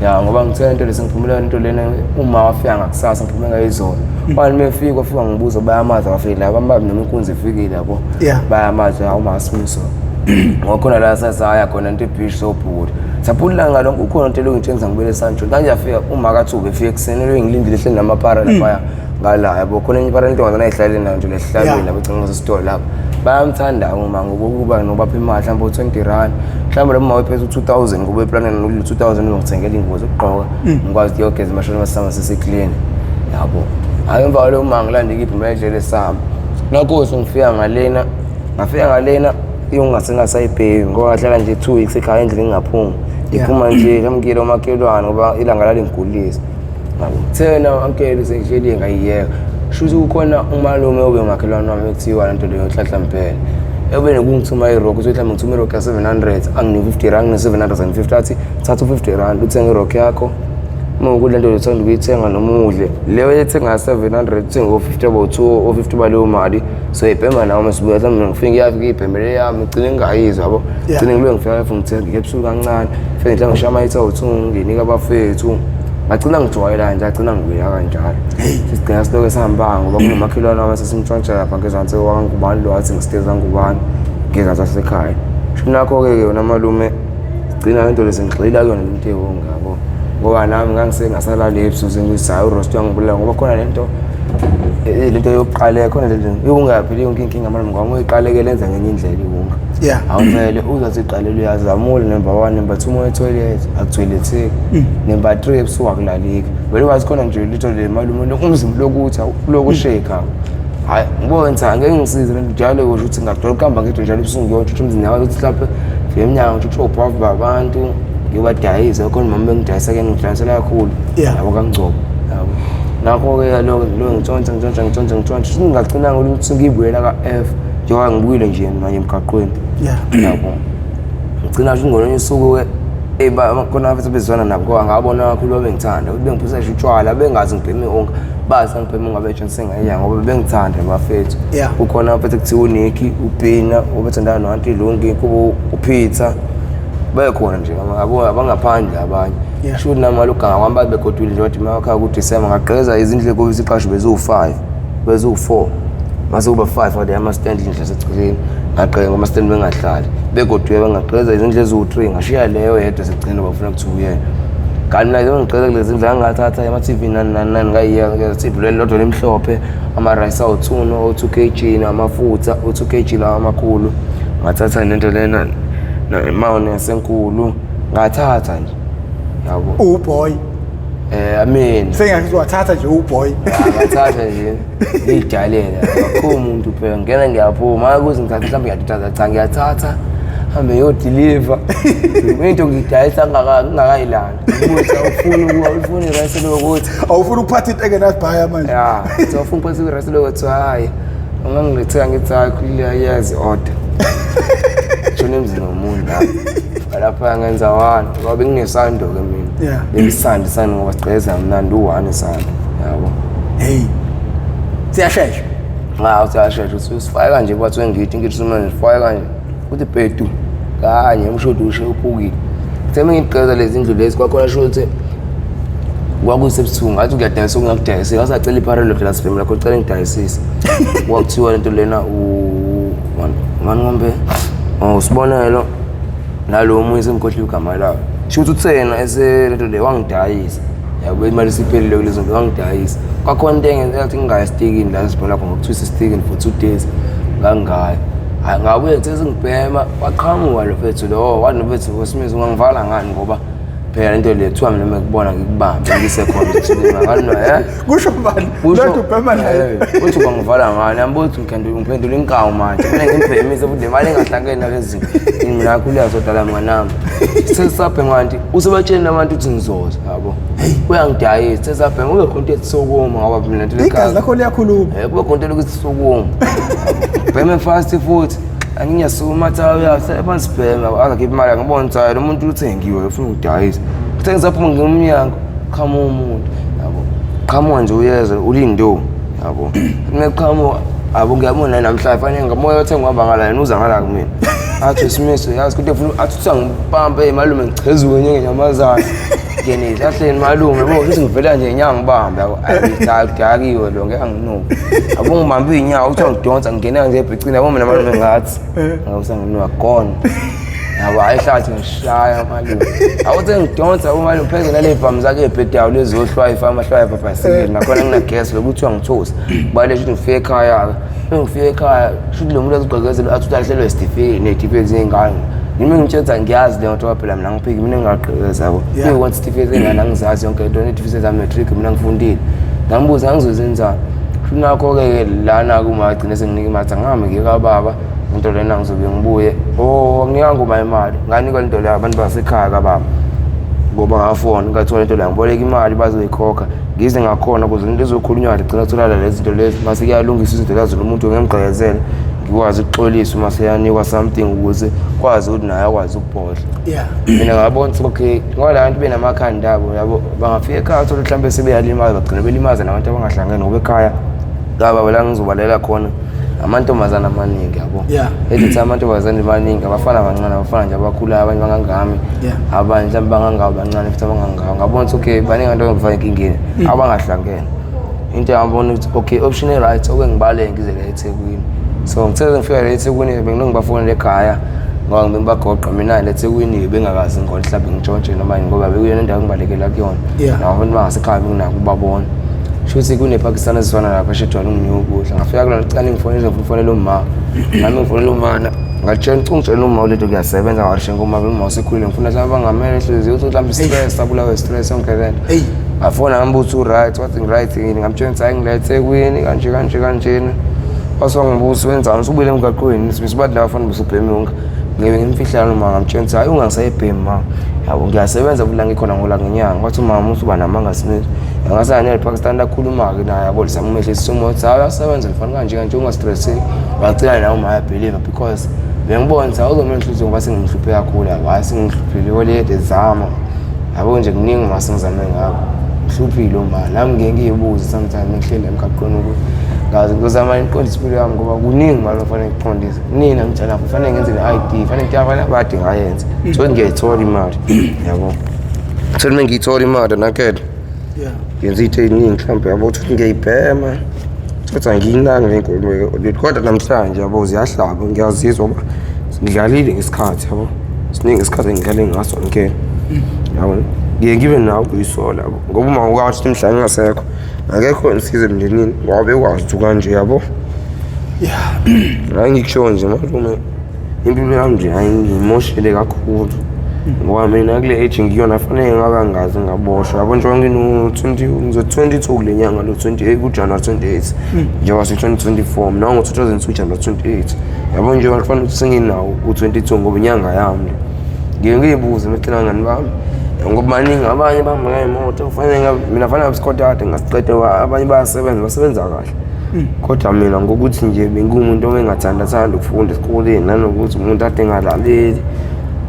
Ya ngoba ngithe into lesi ngiphumela into lena uma wafika ngakusasa ngiphume ngayizolo. Wani mefika wafika ngibuza bayamazi abafike la bambabi noma inkunzi ifikile yabo. Bayamazi hawu masimiso. Ngokhona la sasaya khona into ebhishi sobhukuda. Saphula ilanga lonke ukhona into elongitshengisa ngibuyele eSancho. Ngangiyafika uma kathuba efika ekuseni elongilindile ehleli namapara laphaya ngala yabo khona enye ipara intombazane ayihlalele nayo nje lehlalweni lapho eceleni kwasesitolo lapho. Bayamthanda uma ngoba ukuba nobapha imali mhlawumbe u-20 rand mhlawumbe lo mama wephethe u-2000 ngoba eplaneni nokulo 2000 uzongithengela ingubo zokugqoka ngikwazi ukuthi yogeza emashoni masama sesiklini yabo. Hhayi emva kwaloyo uma ngilande ngiphume ejele sami. Nakho sengifika ngalena ngafika ngalena ingasengasayibheki ngoba ngahlala nje 2 weeks ekhaya endlini ngingaphumi. Ngiphuma nje ngamkile umakhelwane ngoba ilanga lalingigulisa. Thena ankele sengihleli ngayiyeka. Shuthi kukhona umalume obe umakhelwane wami ekuthiwa lento leyo Nhlanhla Mbhele. Ebe nokungithuma i-rock uthi mhlawumbe ngithuma i-rock ya-700 anginike 50 rand ngine-750 athi thatha u-50 rand uthenge i-rock yakho. Uma ukudla lento uthanda ukuyithenga noma udle. Leyo ethenga 700 uthenge o-50 abo-2 o-50 baleyo mali. So ibhema nawe masibuya mhlawumbe ngifike ngiyafika ibhemele yami ngigcine ngingayizwa yabo. Ngigcine ngibuye ngifika futhi ngithenga ikepsule kancane. Ngifike mhlawumbe ngishaye ama-eight awu-2 nginike abafethu. Ngagcina ngijwayela nje agcina ngibuya kanjalo. Sigcina siloke sihamba ngoba kunomakhelwane wami sesimntshontsha lapha ngezansi wakangubani lo wathi ngisiteza ngubani ngezansi asekhaya. Sho nakho-ke ke yona malume gcina lento lezi ngigxila kuyona lento yewonga yabo. Ngoba nami ngangisengasalali ebusuku sengithi hayi uRost uyangibulala ngoba khona lento lento yokuqaleka khona lento iwunga phela yonke inkinga malume ngoba uyiqalekele enza ngenye indlela iwunga. Awuvele uzathi iqalele uyazamula number 1 number 2 uma etoilet akuthoiletheki. Number 3 ebusuku akulaleki. Vele wazi khona nje litho le malume umzimba lokuthi lokushake. Hayi ngibona ukuthi angeke ngisize lento njalo kusho ukuthi ngakuthola ukuhamba ngedwa njalo ebusuku ngiyotshutha umzimba wazi ukuthi mhlawumbe ngifike emnyango ngitshutha obhavu babantu ngiyobadayisa khona mama bengidayisa ke ngidayisela kakhulu yabo kaNgcobo yabo. Nakho-ke lokho ngilokhu ngitshontsha ngitshontsha ngitshontsha ngitshontsha ngagcina ngokuthi ngibuyela ka-F njengoba ngibuyile nje manje emgaqweni yabo. Ngigcina nje ngolunye usuku-ke khona futhi bezwana nabo ngoba ngabona kakhulu babengithanda ukuthi bengiphuzela nje utshwala bengazi ngibheme onke bazi ngibheme ungabe sengayiya ngoba bengithanda bafethu. Kukhona mfethu kuthiwa uNicky, uBhina, obethandana no-Aunty Lungi, kubo uPeter. Bekhona nje yabo abangaphandle abanye. Yeah. Shuthi nami aluganga kwami babe begodwile nje wathi makhaya kuDisemba ngagqekeza izindleko isiqasho beziwu-5 beziwu-4 mase kuba 5 wade ama-stand indlu yaseceleni ngagqeka ama-stand bengahlali begoduke bengagqekeza izindlu eziwu-3 ngashiya leyo yedwa seceleni bafuna kuthiwa uyena kanti mina ngigqekeza kulezi ndlu ngangathatha ama-tv nani nani nani ngayiyeka TV leli lodwa limhlophe ama-rice awu-2 no-2 kg namafutha u-2 kg lawa amakhulu ngathatha nento lena mayonnaise enkulu ngathatha nje yabo Uboy. I mean Sengathi wathatha nje uboy. ngathatha nje ngiyijayelele akukho umuntu phela ngena ngiyaphuma hayi ukuze ngithathe mhlawumbe ngiyathatha cha ngiyathatha hambe ngiyodiliva into ngiyidayisa ngingakayilandi ngibuza ufuna ukuba ufuna irayisi lokuthi Awufuni ukuphatha into engenasibhaya manje. ya so ufuna ukuphatha irayisi lokuthi hhayi ungangilethela ngithi hayi khulile ayazi order shona emzini womuntu lapha lapha ngenza one ngoba benginesando-ke mina Yeah. bengisandi sando ngoba sigcekeza mnandi u-one sando yabo Hey. Siyashesha. Ngaw siyashesha uthi usifake kanje kwathiwe ngithi ngithi sumanje sifake kanje uthi bhedu kanye umshodi ushe uphukile kuthe uma ngigqekeza lezi ndlu lezi kwakhona sho ukuthi kwakusebusuku ngathi ngiyadayisa okungakudayisi ngasacela iparelo phela sibhemu lakho cela ngidayisise kwakuthiwa lento lena maningombe usibonelo nalo omunye semkhohliwe igama lawo sho ukuthi uthena eselento le wangidayisa yabo imali isiphelile kulezo nto wangidayisa kwakhona into engenza ngathi ngingaya esitikini la sibona khona ngokuthiwa isestikini for 2 days ngangingaya hayi ngabuye ngithe sengibhema waqhamuka lo mfethu lo wathi lo mfethu wesimizi ungangivala ngani ngoba phela into le kuthiwa mina ngikubona ngikubambe ngisekhona ngathi no eh Kusho bani? Kusho- Lodwa ubhema naye. Uthi ungangivala ngani yambuza ukuthi ngiphendula inkawu manje mina ngimbhemise futhi le mali engahlangene nalezi zinto mina kakhulu sodala mnganami sesabhema kanti usebatsheni abantu ukuthi ngizoza yabo uyangidayisa sesabhema kube khona into ethi sukuma ngoba mina nto Igazi lakho liyakhuluma. Kube khona into ukuthi sukuma bheme fast futhi angiyasukuma athi uya sibhema azakhipha imali ngibona ukuthi hayi lo muntu uthengiwe ufuna ukudayisa kuthe ngisaphuma ngomnyango qhamuka umuntu yabo qhamuka nje uyeza ulindo yabo meqhamuka yabo ngiyabona namhlanje fanele ngamoya othe ngihamba ngala yena uza ngala kumina athi simiso yazi kuthi ufuna athi uthi angibambe malume ngichezuke njengenyamazana ngene ezihlahleni malume yabo futhi ngivela nje inyanga ngibambe yabo ayidakiwe lo ngeke anginuke yabo ngibambe iy'nyawo kuthiwa ngidonsa ngingena nje ebhecini yabo mina malume ngathi ngawusanginuka gone yabo hayi hlathi ngishaya malume awuthi ngidonsa yabo malume pheze nale bhamu zakhe ebhedayo lezohlwayo ifama amahlwayo abhabhasikile nakhona nginagesi lokuthiwa ngithusa kubaluleke ukuthi ngifike ekhaya ngifike ekhaya shuthi lo muntu azigqekezela athi uthi ahlelwe isitifiketi ney'tifiketi zey'ngane nimi ngitshela ukuthi angiyazi leyo nto phela mina ngiphiki mina ngingagqekeza yabo yeah. Isitifiketi zey'ngane angizazi yonke into ney'tifiketi zami-matric mina ngifundile ngambuza ngangizozenzani futhi nakho-ke lana kuma agcine senginika imali angihambe ngiye kababa into lena ngizobe ngibuye oh anginikanga uma imali nganikwa into leyo abantu basekhaya kababa ngoba ngafona ngathola into leyo ngiboleka imali bazoyikhokha ngize ngakhona ukuze into ezokhulunywa kahle gcina tholakala lezi zinto lezi mase kuyalungiswa izinto lazo lo muntu ngiyamgqekezela ngikwazi ukuxolisa uma seyanikwa something ukuze kwazi ukuthi naye akwazi ukubhodla mina ngabona ukuthi okay ngoba la bantu benamakhanda abo yabo bangafika ekhaya uthole mhlawumbe sebeyalimaza bagcina belimaza nabantu abangahlangene ngoba ekhaya kababa la ngizobalela khona amantombazane amaningi yabo ethi amantombazane amaningi abafana abancane abafana nje abakhulayo abanye bangangami abanye mhlawumbe bangangabo bancane futhi abangangabo ngabona ukuthi okay baningi abantu abangifaka enkingeni abangahlangene into yangabona ukuthi okay option e-right oke ngibaleke ngize la eThekwini so ngithe ngifika la eThekwini bengilokhu ngibafonela ekhaya ngoba ngibe ngibagoqa mina la eThekwini bengakazi ngikho mhlawumbe ngitshontshe noma yini ngoba bekuyona indawo engibalekela kuyona nabo abantu bangasekhaya benginako ukubabona shuthi kunePakistan ezifana lapha eshejwana unginika ukudla ngafika kulona cane ngifonele ngifonela umma nami ngifonela umana ngatshela ungitshela uma uletho kuyasebenza ngarishenga uma uma usekhulile ngifuna mhlawumbe bangamele hliziyo uthi mhlawumbe stress abulawe stress yonke lento ngafona ngambuza u-right wathi ngi-right yini ngamtshela ukuthi hayi ngila eThekwini kanje kanje kanjena wase wangibuza wenzani usubuyele emgaqweni sibathi labafana besubhemi yonke ngibe ngimfihlana uma ngamtshela ukuthi hayi ungangisayibhemi ma yabo ngiyasebenza futhi la ngikhona ngola ngenyanga wathi umama usuba namanga simile angasanele Pakistan akhuluma-ke naye yabo lizama umehlisa umoya uthi hayi uyasebenza lifana kanje kanje ungastresseki wagcina nawe uma uyabheliva because bengibona ukuthi awuzomela inhliziyo ngoba sengimhluphe kakhulu yabo hayi sengihluphile holide zama yabo nje kuningi uma sengizame ngakho ngihluphile uma nami ngike ngiyibuze sometimes ngihleli emgaqweni ukuthi Ngazi ngizozama ngiqondise impilo yami ngoba kuningi mali ofanele ngiqondise. Nina ngitshela kufanele ngenze ne-ID, fanele into abanye abade ngayenza. So ngiyayithola imali. Yabo. Thola uma ngiyithola imali nakele. Yeah. Ngenza into ey'ningi mhlawumbe yabo uthi ngiyayibhema. Thothi angiyinaki ney'nkulumo kodwa namhlanje yabo ziyahlaba ngiyazizwa ngoba ngidlalile ngesikhathi yabo. Siningi isikhathi engidlale ngaso ngeke. Yabo. Ngiye ngibe nawo ukuyisola yabo ngoba uma ukathi mhla ngingasekho akekho insiza emndenini ngoba bekwazi ukuthi kanje yabo. Yeah. Hayi ngikusho nje malume impilo yami nje hayi ngimoshele kakhulu ngoba mina kule age ngiyona fanele ngabe angazi ngaboshwa yabo njengoba ngino-20 ngizo-22 kule nyanga lo 28 kuJanuwari 28 njengoba si-2024 mina ngo-2002 Januwari 28 yabo njengoba kufanele ukuthi senginawo u-22 ngoba inyanga yami le ngiye ngiyibuze methina ngani bami ngoba baningi abanye bahamba ngey'moto kufanele mina fanele ngabe isikole kade ngasiqede abanye bayasebenza basebenza kahle kodwa mina ngokuthi nje bengiwumuntu obengathanda thanda ukufunda esikoleni nanokuthi umuntu ade engalaleli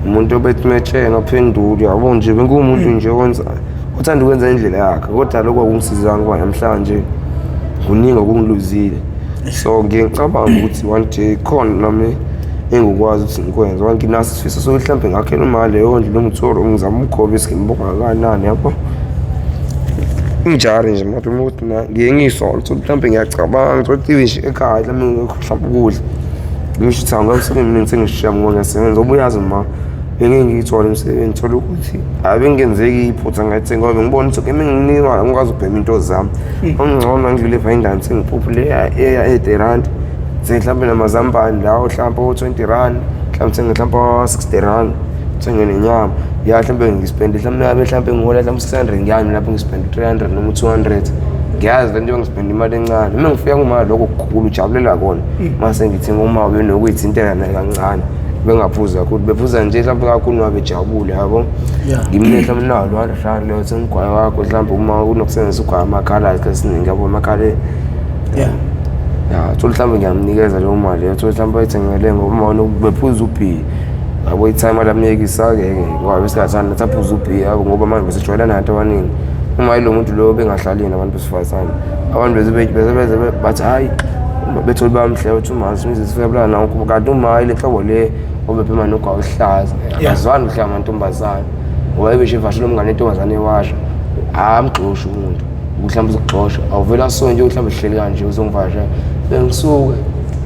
umuntu obethi metshena aphendule yabo nje bengiwumuntu nje owenza othanda ukwenza indlela yakhe kodwa lokho akungisizanga ngoba namhlanje kuningi okungiluzile so ngiye ngicabanga ukuthi one day khona nami engikwazi ukuthi ngikwenze ngoba nginaso isifiso sokuthi mhlawumbe ngakhela uma leyo ndlu noma uthoro ngizama ukukhombisa ngimbuka kangakanani yabo injalo nje manje uma ukuthi na ngiye ngiyisole ukuthi mhlawumbe ngiyacabanga ukuthi nje ekhaya mhlawumbe ngekho mhlawumbe ukudla ngisho ukuthi angabe sengimningi sengishiya ngoba ngiyasebenza ngoba uyazi ma bengeke ngiyithole imisebenzi thola ukuthi hayi bengenzeki iphutha ngayithenga ngoba bengibona ukuthi okay menginikwa ngikwazi ukubhema into zami okungcono ngidlule pha indaba sengiphuphu le eya 80 rand mhlawumbe namazambane lawo mhlawumbe o-20 rand mhlawumbe thenge mhlawumbe o-60 rand thenge nenyama ya mhlawumbe ngispende mhlawumbe ngabe mhlawumbe ngihola mhlawumbe 600 ngiyami lapho ngispende 300 noma 200 ngiyazi le nto ngispende imali encane uma ngifika kuma lokho kukhulu ujabulela kona mase ngithenga uma benokuyithintela naye kancane bengaphuzi kakhulu bephuza nje mhlawumbe kakhulu noma bejabule yabo ngimne mhlawumbe nawo lo 100 rand leyo thenga ugwayi wakho mhlawumbe uma unokusebenzisa ugwayi amakhala isikhathi esiningi yabo amakhala Yeah. Ya, thola mhlawumbe ngiyamnikeza leyo mali leyo, thola mhlawumbe ayithengele ngoba uma bephuza ubhiya. Yabo ithayima lamyekisa-ke ke ngoba besingathandi nathi aphuze ubhiya yabo ngoba manje besijwayelana nabantu abaningi. Uma yilo muntu loyo bengahlali nabantu besifazane. Abantu beze beze beze bathi hhayi bethole bamhle bathi umazi imizi sifika bulala nawo kanti uma ile nhlobo le obebhema nogwayi oluhlaza akazwani kuhle amantombazane ngoba ebeshe evashela umngane intombazane ewasha amgxoshi umuntu. Mhlawumbe uzokugxosha awuvele asonje nje mhlawumbe sihleli kanje uzongivasha bengisuke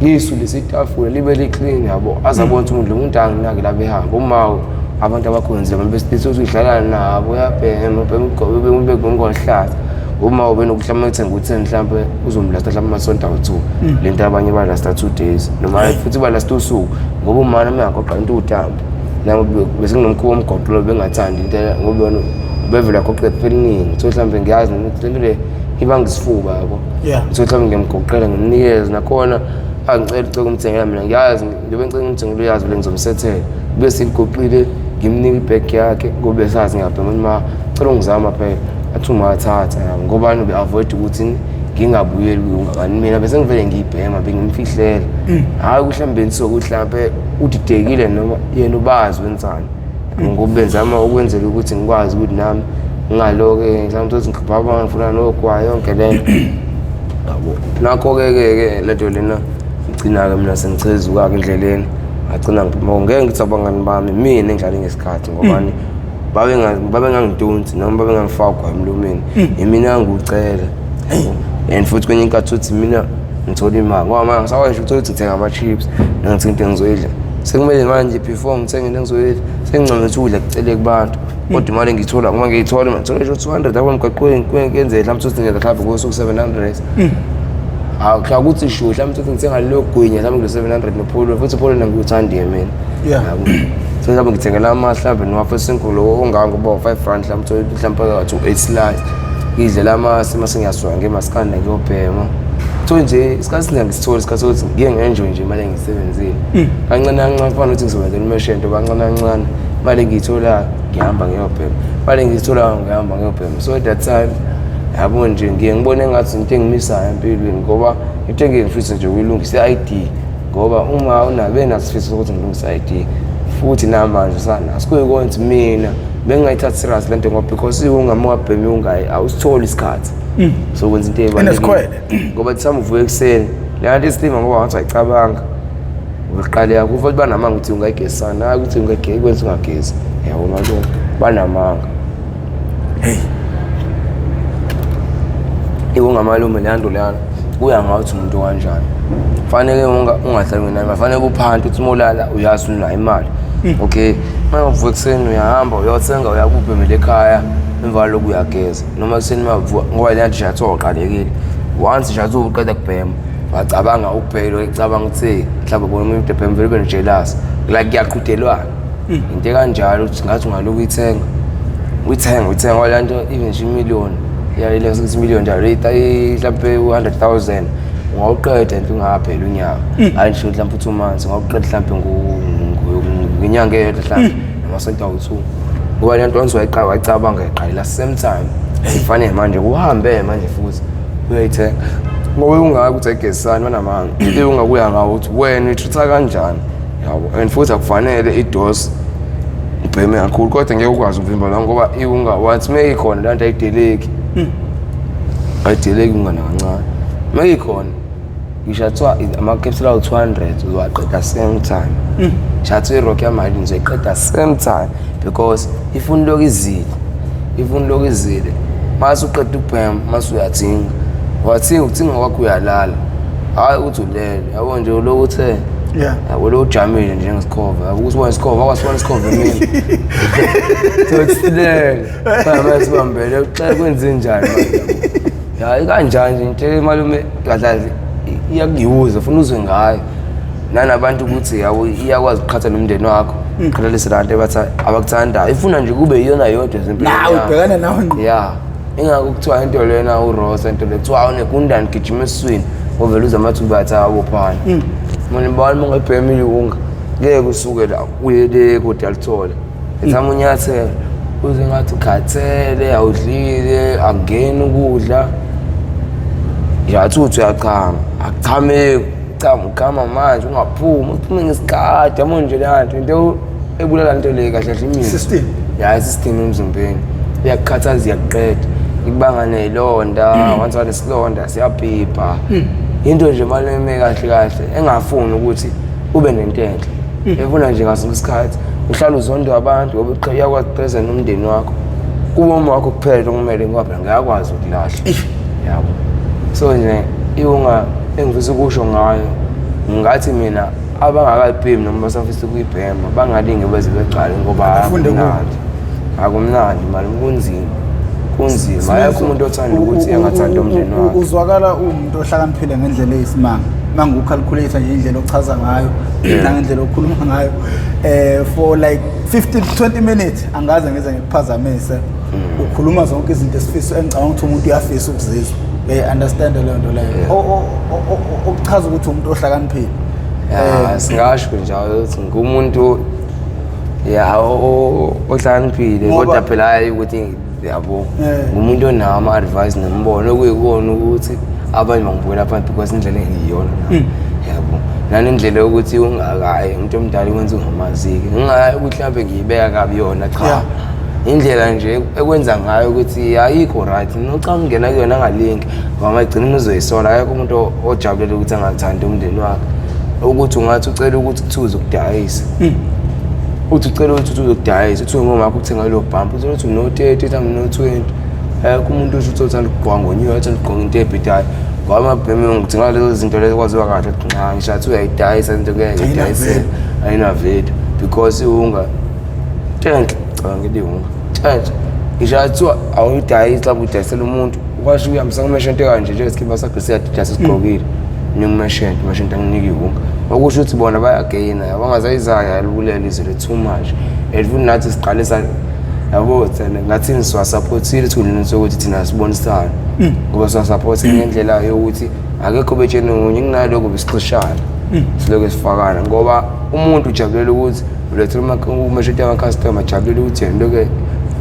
ngiyisulise itafula libe li-clean yabo aze abone ukuthi umuntu lo muntu anginaki la behamba uma abantu abakhonzile abantu besilisa uthi udlala nabo uyabhema ubhema ugwayi uma ube nokuhlama uthenga u-10 mhlawumbe uzomlasta mhlawumbe amasonto awu-2 le nto abanye balasta 2 days noma futhi balasta usuku ngoba umana uma engagoqa into utambo nami bese nginomkhuba womgoqo lo bengathandi into ngoba yona ubevele agoqe eliningi so mhlawumbe ngiyazi nokuthi lento le ibanga isifuba yabo so mhlawumbe ngiyamgoqela ngimnikeze nakhona angicela ucela ukumthengela mina ngiyazi njengoba ngicela ngimthengela uyazi vele ngizomsethela kube siligoqile ngimnika ibhegi yakhe ngoba besazi ngiyabhema ukuthi ma cela ungizama phela athi umathatha yabo ngoba ube-avoid ukuthi ngingabuyeli kuyo mina bese ngivele ngiyibhema bengimfihlela hhayi ukuthi mhlawumbe nisuke ukuthi mhlawumbe udidekile noma yena ubazi wenzani ngoba benzama ukwenzela ukuthi ngikwazi ukuthi nami ngingaloke mhlawumbe ukuthi ngikhipha ngifuna nogwayi yonke le nto yabo nakho-ke ke ke le nto lena ngigcina-ke mina sengichezuka-ke endleleni ngagcina ngiphuma ngeke ngithi abangani bami mina engidlale ngesikhathi ngobani babengangidonsi noma babengangifaki ugwayi emlomeni imina angiwucela and futhi kwenye inkathi uthi mina ngithola imali ngoba manje ngisakwazi ngisho ukuthola ukuthi ngithenga ama-chips nangithenga into engizoyidla sekumele manje before ngithenge into engizoyidla sengincame ukuthi ukudla kucele kubantu kodwa imali engiyithola ngoba ngiyithola ngithola ngisho 200 yabo emgwaqweni kuyenzeka mhlawumbe ukuthi ngenza mhlawumbe kosuku 700 akuthi shu mhlawumbe ukuthi ngithenga lelo gwinya mhlawumbe kulo 700 nopholo futhi upholo ngiwuthandiye mina. Yabo. So mhlawumbe ngithengela ama mhlawumbe nowafu esinkulu ongango uba 5 rand mhlawumbe uthole mhlawumbe phakathi u8 slice. Ngidlela amasi mase ngiyasuka ngemaskanda ngiyobhema. So nje isikhathi esiningi angisitholi isikhathi sokuthi ngiye ngi-enjoy nje imali engiyisebenzile. Kancane kancane kufana nokuthi ngisebenzela umeshento kancane kancane imali engiyitholayo ngihamba ngiyobhema. Imali engiyitholayo ngihamba ngiyobhema. So at that time yabo nje ngiye ngibone engathi into engimisayo empilweni ngoba into engiye ngifise nje ukuyilungisa i-ID ngoba uma unabe nasifiso sokuthi ngilungise i-ID futhi namanje sanaso kuyikona ukuthi mina bengingayithathi serious lento ngoba because ungama wabhemi ungayi awusitholi isikhathi. So kwenza into ebalulekile. Enesikhwele. Ngoba thama uvuka ekuseni le nto isilima ngoba ngathi ayicabanga uqale yakho futhi banamanga ukuthi ungayigesana, hayi ukuthi ungagezi kwenza ungagezi, yabo malume banamanga. Hey. Iwungamalume leya nto leyana kuya ngawe ukuthi umuntu kanjani. Fanele ungahlali ngenani, fanele uphanti uthi uma ulala uyazi unayo imali. Okay, uma uvuka ekuseni uyahamba uyothenga uyakubhemela ekhaya, emva kwalokho uyageza. Noma ekuseni uma uvuka ngoba le nto nje athiwa uqalekile. Once nje athiwa uqeda kubhema, wacabanga ukubheka ucabanga ukuthi mhlawumbe ubona umuntu ebhema vele ube jealous. Like kuyaqhudelwana. Into ekanjalo ukuthi ngathi ungalokhu uyithenga. Uyithenga uyithenga ngoba le nto even nje imillion iyalile ukuthi imillion njalo mhlawumbe u-100,000 ungawuqeda nje ungapheli unyaka. Hayi nje mhlawumbe 2 months ungawuqeda mhlawumbe ngenyanga eyodwa mhlawumbe namasonto awu-2. Ngoba le nto once wayicabanga iqalela same time. Sifanele manje kuhambe manje futhi uyayithenga. Ngoba ungaka ukuthi ayigesani banamanga. Ungakuya ngawo ukuthi wena uyitreat-a kanjani. Yabo, and futhi akufanele idose ubheme kakhulu kodwa ngeke ukwazi ukuvimba la ngoba iwunga once mayikhona le nto ayideleki. Ayideleki ungana kancane. Mayikhona ngisho athiwa ama-capsule awu-200 uzowaqeda same time. Ngisho athiwa i-rock yamali ngizoyiqeda same time because ifuna lokhu izile. Ifuna lokhu izile. Mase uqeda ukubhema mase uyathinga. Wathinga ukuthinga kwakho uyalala. Hayi uthi ulele. Yabo nje ulokhu uthe Yeah. Yabo lo ujamile njengesikhova. Yabo ukuthi ubona isikhova, akwasibona isikhova emini. Sokusilele. Manje sibambele uxele kwenze njani manje. Ya ikanjani nje into malume kahle kahle iyakuyuza ufuna uzwe ngayo. Nanabantu ukuthi yabo iyakwazi ukuqhatha nomndeni wakho. Qhathanise nabantu abatha abakuthandayo. Ifuna nje kube iyona yodwa ezimpilweni. Nawe ubhekane nawe ngqo. Yeah. Ingakho kuthiwa into lena uRosa into le kuthiwa unegundane gijima esiswini ovela uze amathuba athi awophana. Mina bani ungayibhema iwunga ngeke usuke la uye le kodwa alithole. Ethama unyathela uze ngathi ukhathele awudlile akungeni ukudla. Nje athi uthi uyachama akuchameki uchama uchama manje ungaphumi uphume ngesikhathi yabo nje le nto into ebulala into le kahle kahle imizwa. System. Ya isystem emzimbeni iyakukhathaza iyakuqeda ikubanga nezilonda once wanesilonda siyabhibha. Into nje malume kahle kahle engafuni ukuthi ube nento enhle. Efuna nje ngaso isikhathi uhlala uzondwa abantu ngoba iyakwazi ukuqheza nomndeni wakho. Kuba uma wakho kuphela okumele ngoba phela ngiyakwazi ukulahla. Yabo. So nje iwunga engifisa ukusho ngayo ngathi mina abangakayibhemi noma basafisa ukuyibhema bangalinge beze beqale ngoba Bafunde kuwo. akumnandi. Akumnandi mali kunzima. Kunzima. Akekho umuntu othanda ukuthi engathanda umndeni wakhe. Uzwakala umuntu ohlakaniphile ngendlela eyisimanga. Mangucalculate nje indlela ochaza ngayo nangendlela okhuluma ngayo for like 15 20 minutes angaze ngize ngikuphazamise. Ukhuluma zonke izinto esifiso engicabanga ukuthi umuntu uyafisa ukuzizwa. Uyayi understand leyo nto leyo. Okuchaza ukuthi umuntu ohlakaniphile. Ya singasho njalo ukuthi ngumuntu ya ohlakaniphile kodwa phela hayi ukuthi yabo ngumuntu onawo ama-advice nembono okuyikona ukuthi abanye bangibukela phansi because indlela engiyiyona yabo nanendlela yokuthi ungakayi umuntu omdala ukwenza ungamaziki ngingayi ukuthi mhlawumbe ngiyibeka kabi yona cha indlela nje ekwenza ngayo ukuthi ayikho right noca ungena kuyona angalinki ngoba magcina uzoyisola akekho umuntu ojabulela ukuthi angathandi umndeni wakhe ukuthi ungathi ucela ukuthi kuthiwe uzokudayisa uthi ucela ukuthi uzokudayisa uthi ngomakho uthenga lo bump uthi uthi no-30 uthi no-20 akekho umuntu osho ukuthi uthanda ukugqoka ngonyuka uthanda ukugqoka into ebhidayo ngoba amabhemi ngidinga lezo zinto lezo kwaziwa kahle ukuthi nxa ngisho athi uyayidayisa into kuyayidayisela ayinavalue because iwunga tshentla cha ngithi iwunga tshentla ngisho athiwa awuyidayisi lapho udayisela umuntu ukwasho uyahambisa kumeshente kanje njengesikhipa sakho siyadidasa sigqokile nikumeshente umeshente anginike iwunga okusho ukuthi bona bayageyina bangazayizayo alibulela izwe le too much and futhi nathi siqalisa yabo thina ngathini siwasaphothile esikhundleni sokuthi thina sibonisane ngoba siwasaphothile ngendlela yokuthi akekho betsheni omunye kunalokho besixoshana silokhu sifakana ngoba umuntu ujabulela ukuthi ulethela umeshente ama-customer ajabulela ukuthi yena lokhu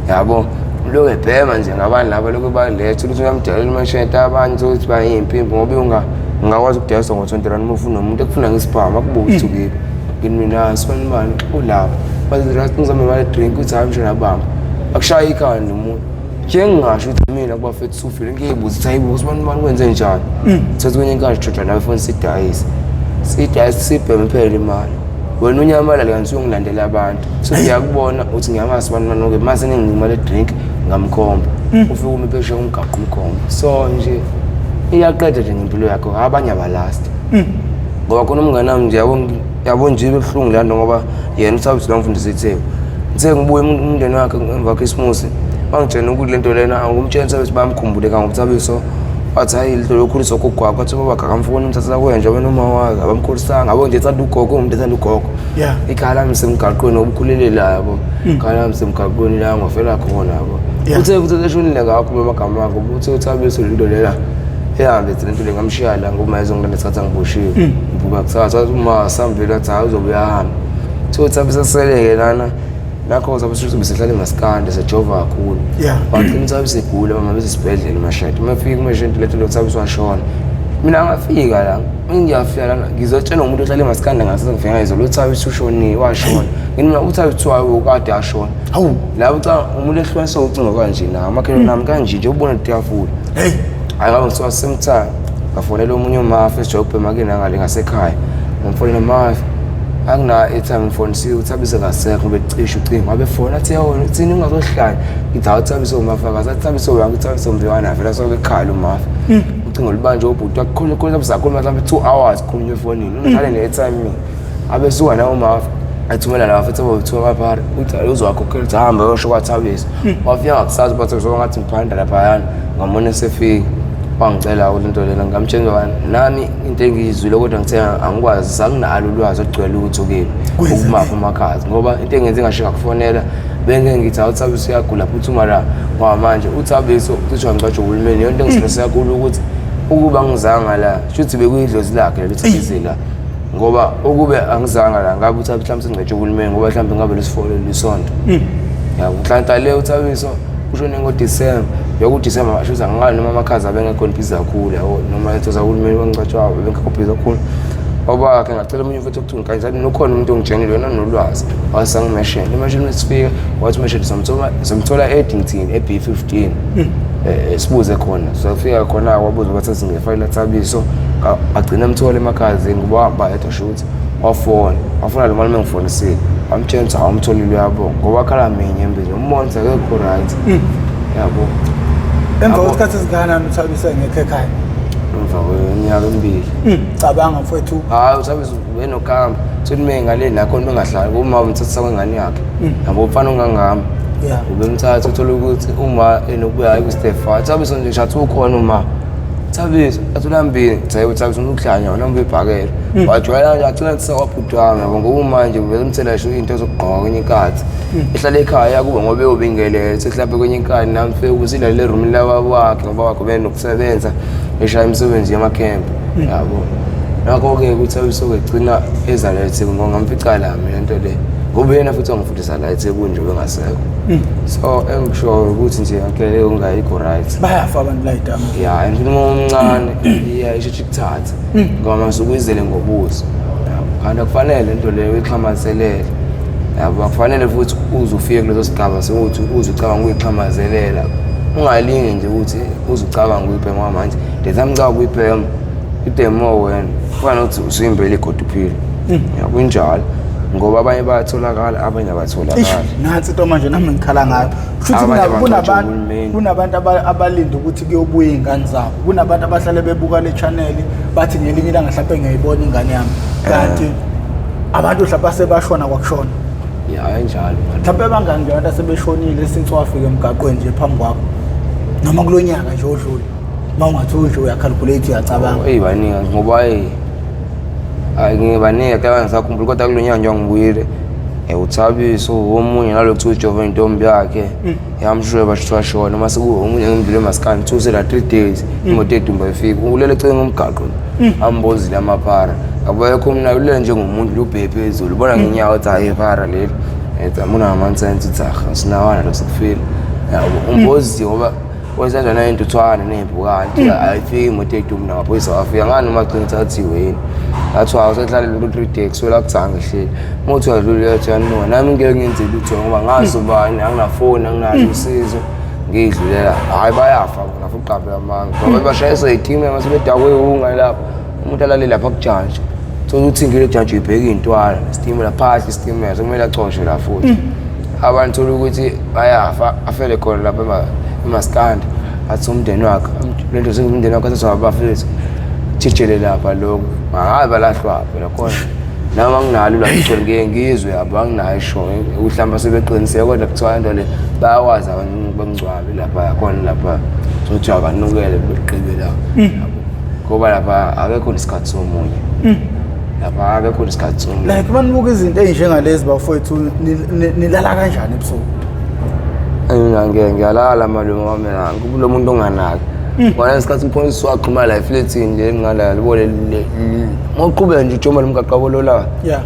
yabo lokhu ebhema nje ngabantu laba lokhu baletha ukuthi uyamjabulela umeshente abanye ukuthi bayimpimpi ngoba ungakwazi ukudayisa ngo-20 rand uma ufuna umuntu ekufuna ngesibhamu akubuke ukuthi ukephi ngithi mina sibani bani ulapha bathi right ngizame imali drink uthi hayi mshana bamba akushaya ikhanda umuntu Nje ngingasho ukuthi mina kubafethu sufile ngiyibuza ukuthi hayibo usibani bani kwenze njani. Thatha kwenye inkathi joja nawe foni sidayise. Sidayise sibheme phela imali. Wena unyamalale kanti uyongilandela abantu. Sengiyakubona uthi ngiyamazi bani bani okay mase ninginika imali drink ngamkhomba. Ufike ume phesheya umgaqo umkhomba. So nje iyaqeda nje ngempilo yakho abanye abalast. Ngoba khona umngane wami nje yabo yabo nje ibuhlungu lento ngoba yena uThabiso lamfundisa iTheku. Ngithe ngibuye umndeni wakhe emva kwekhisimusi bangitshena ukuthi lento lena angumtshela uThabiso bayamkhumbule kangoba uThabiso wathi hayi lento lokhuliswa ugogo wakhe wathi ubaba akamfuni umthathela kuye nje wena uma wakhe abamkhulisanga yabo nje ethanda ugogo umuntu ethanda ugogo. Ikhaya lami semgaqweni ngoba la yabo. Ikhaya lami semgaqweni la ngofela khona yabo. Uthe futhi seshonile ngakho amagama akhe uthe uThabiso lento lena ehambe thina into le ngamshiya la ngoba mayezongilanda ngesikhathi angiboshiwe. Ngivuka kusasa wathi uma sambile wathi hayi uzobe uyahamba. Kuthiwa uThabiso eseleke lana nakho uThabiso uthi besehlala emaskandi sejova kakhulu. Wagcina uThabiso egula mama besesibhedlela emashadi. Uma efika kumashadi lethu lo Thabiso washona. Mina ngafika la, ngiyafika lana ngizotshela umuntu ohlala emaskandi ngasese ngifika ngayizolo uThabiso ushonile washona. Ngithi mina uThabiso kuthiwa ukade ashona. Hawu. Lapho cha umuntu ehlukaniswe ucingo kanje na amakhelwane nami kanje nje ubona itafula. Hey. Hayi ngabe ngithiwa same time ngafonela omunye umafa esijobhe make nangale ngasekhaya. Ngimfonela mafa akuna airtime ngifonisiwe uThabiso kasekho becisha ucingo wabe fona athi yawona uthini ungazohlala ngithi hawu Thabiso umafa kaze Thabiso wangu Thabiso mbiwana vela soke ekhala umafa ucingo lubanjwe ubhuti wakhona khona Thabiso akhuluma mhlawumbe 2 hours khulunywa efonini ungihlale ne-airtime mina abesuka nawo umafa athumela lawa futhi abawuthiwa maphara uthi hayi uzowakhokhela uthi hamba yosho kwaThabiso wafika ngakusasa uBathabiso ngathi ngiphanda laphayana ngamona esefika wangicela ukuthi into lena ngamtshela bani nami into engiyizwile kodwa ngithe angikwazi sanginalo ulwazi olugcwele ukuthi ukephi ukumaphi umakhazi ngoba into engenze ngasho ngakufonela bengeke ngithi hawu uThabiso uyagula phuthuma la ngoba manje uThabiso cishe wangcwatshwa uhulumeni yonto engistressa kakhulu ukuthi ukuba ngizanga la shuthi bekuyidlozi lakhe leli Thabiso la ngoba ukube angizanga la ngabe uThabiso mhlawumbe sengcwetshwe uhulumeni ngoba mhlawumbe ngabe lesifolo lisonto yabo nhlanhla le uThabiso ushone ngoDisemba yokuDisemba basho ukuthi angikali noma amakhaza abengekho busy kakhulu yabo noma into zahulumeni bangcwatshwa bengekho busy kakhulu obakhe ngacela omunye mfethu okuthiwa ngikanjani nokhona umuntu ongitshenile wena nolwazi wasangimesheni imesheni mesifika wathi umesheni samthola samthola e-Addington e-B15 sibuze khona safika khona wabuza wathi singefayela Thabiso agcina emthola emakhazini ngoba wahamba yedwa shuthi wafona wafona lo malume engifonisile wamtshela ukuthi awumtholile uyabonga ngoba khala minye embili umbona ukuthi akekho right yabo. Emva kwesikhathi esingakanani uThabiso engekho ekhaya? Emva kweminyaka emibili. Cabanga mfowethu. Hayi uThabiso ubenokamba thuthi uma ngale nakhona bengahlali uma umthathisa kwengane yakhe yabo umfana ongangami ubemthatha uthole ukuthi uma enokubuya hayi kuStefan Thabiso nje shathi ukhona uma Thabiso athulambile ngithi uThabiso unokuhlanya wena ubebhakela wajwayela nje agcina kusekwabhuti wami yabo ngoba manje ubemthela ngisho into zokugqoka kwenye inkathi ehlala ekhaya kuba ngoba eyobingelela mhlawumbe kwenye inkathi nami fike usilale erumini lababa wakhe ngoba wakhe ubenokusebenza eshaya imisebenzi yamakhempu yabo. Ngakho-ke uThabiso ke gcina eza la eThekwini ngoba ngamfica la mina into le ngoba yena futhi wangifundisa la eThekwini nje bengasekho. So engikushoyo ukuthi nje yonke leyo ngayikho right. Bayafa abantu la idamu. Ya, and futhi uma umncane iya isheshe ikuthathe ngoba masuke uyizele ngobuso. Yabo, kanti akufanele into leyo uyixhamazelele. Yabo, akufanele futhi uze ufike kuleso sigaba sokuthi uze ucabanga ukuyixhamazelela. Ungalingi nje ukuthi uze ucabanga ukuyibhema ngoba manje the time ucabanga ukuyibhema the more wena kufana nokuthi usuyimbela igodi uphile. Yabo kunjalo ngoba abanye bayatholakala abanye abatholakali. Nansi into manje nami ngikhala ngayo. Kusho ukuthi kunabantu abalinda ukuthi kuyobuya iy'ngane zabo. Kunabantu abahlale bebuka le channel bathi ngelinye ilanga mhlawumbe ngiyayibona ingane yami. Kanti abantu mhlawumbe asebashona kwakushona. Ya enjalo. Mhlawumbe bangani nje abantu asebeshonile since wafika emgaqweni nje phambi kwakho. Noma kulonyaka nje odlule. Uma ungathi nje uyacalculate uyacabanga. Eyi baningi ngoba eyi hayi ngibaningi akaba ngisakhumbula kodwa kulo nyaka nje ngibuyile uThabiso omunye nalo kuthiwa ujova intombi yakhe yamshweba shuthi washona uma sekuwo omunye ngimdlule emaskani kuthiwa usela 3 days imoto edumba ifika ulele eceleni komgaqo ambozile amaphara abekho mna ulele njengomuntu lubheke phezulu ubona ngenyawo ukuthi hayi iphara leli ethi amuna ngamansense uthi ah sinawana lo sekufile yabo umboziwe ngoba wenzenjani ney'ntuthwane ney'mpukane ayifiki imoto edumi namaphoyisa wafika ngani noma agcina ethathiwe yini athiwa awusehlale lento 3 days kusukela kuzange ehleli uma uthi uyadlula uyathi uyanuka nami ngeke ngenze lutho ngoba ngazi ubani anginafoni anginalo usizo Ngiyidlulela, hhayi bayafa bona futhi uqaphe amanga. Ngoba bashayiswa yitimela mase bedakwe iwunga lapho. Umuntu alale lapha kujantshi. Thola ukuthi ingile jantshi ibheke iy'ntwala, isitimela phahla isitimela sekumele acoshwe la futhi. Abantu thola ukuthi bayafa afele khona lapha emaskandi. Athi umndeni wakhe, le nto sengumndeni wakhe athathwa abafethu. Jijele lapha lokhu. Hhayi balahlwa phela khona. Nami anginalo ulwazi ngicela ngike ngizwe yabo anginayo isho ukuthi mhlawumbe sebeqiniseke kodwa kuthiwa into le bayakwazi abantu bangcwabe lapha khona lapha sokuthi abanukele beqibe la yabo ngoba lapha akekho nesikhathi somunye lapha akekho nesikhathi somunye. Like manibuka izinto ey'njengalezi bafowethu, nilala kanjani ebusuku? Mina ngiyalala malume wami, mina ngikulo muntu onganaki. Ngona ngesikhathi umphonisi waxhuma la efletini le ngala libole ngoqhubeka nje ujoma lomgaqo abolola. Yeah.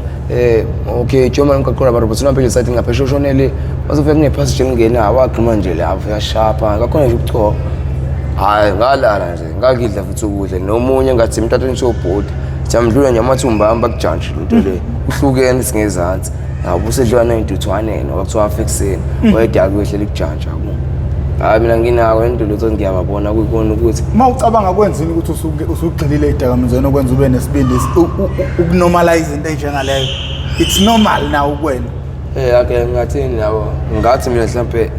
Okay, ujoma lomgaqo laba robot unaphe site ngaphesheya ushonele wasufika kune passage engena waxhuma nje lapho yashapa ngakhona nje ubuchopho. Hayi ngalala nje ngakidla futhi ukudla nomunye ngathi emtatweni sobhodi. Siyamdlula nje amathumba ami bakujantshi lento le. Uhlukene singezansi. Yabo usedliwa ney'ntuthwane ngoba kuthiwa afa ekuseni wayedaka ehleli kujantsha ku. Hayi mina nginako into lutho ngiyababona kuyikona ukuthi Uma ucabanga kwenzini ukuthi usugxilile ey'dakamizweni okwenza ube nesibindi ukunormalize into enjengaleyo. It's normal now kuwena. Ake ngathini yabo ngathi mina mhlampe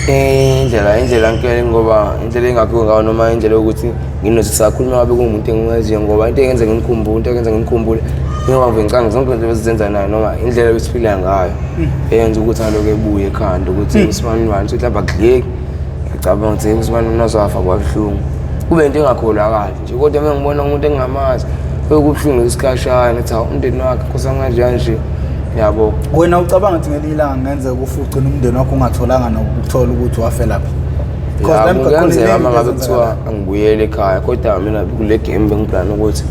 indlela ngikele ngoba indlela engakhiwe ngayo noma indlela yokuthi nginothi sakhuluma ngabe kuwumuntu engimaziyo ngoba into engenza ngimkhumbule into engenza ngimkhumbule njengoba ngive ngicanga zonke izinto ezizenza nayo noma indlela ebesiphila ngayo eyenza ukuthi alokhu ebuye ekhanda ukuthi usibani bani ukuthi mhlawumbe akudleki. Ngiyacabanga ukuthi usibani unazofa kwabuhlungu kube into engakholakali nje kodwa uma ngibona umuntu engingamazi kubuhlungu isikhashana ukuthi hawu umndeni wakhe nkosi yami kanje kanje yabo. Wena ucabanga ukuthi ngelinye ilanga kungenzeka ufe ugcine umndeni wakho ungatholanga nokuthola ukuthi wafelaphi? Because Ya, la emgaqweni kungenzeka iningi uma into ngabe kuthiwa ezenzakalayo. angibuyele ekhaya kodwa mina kule game bengiplana ukuthi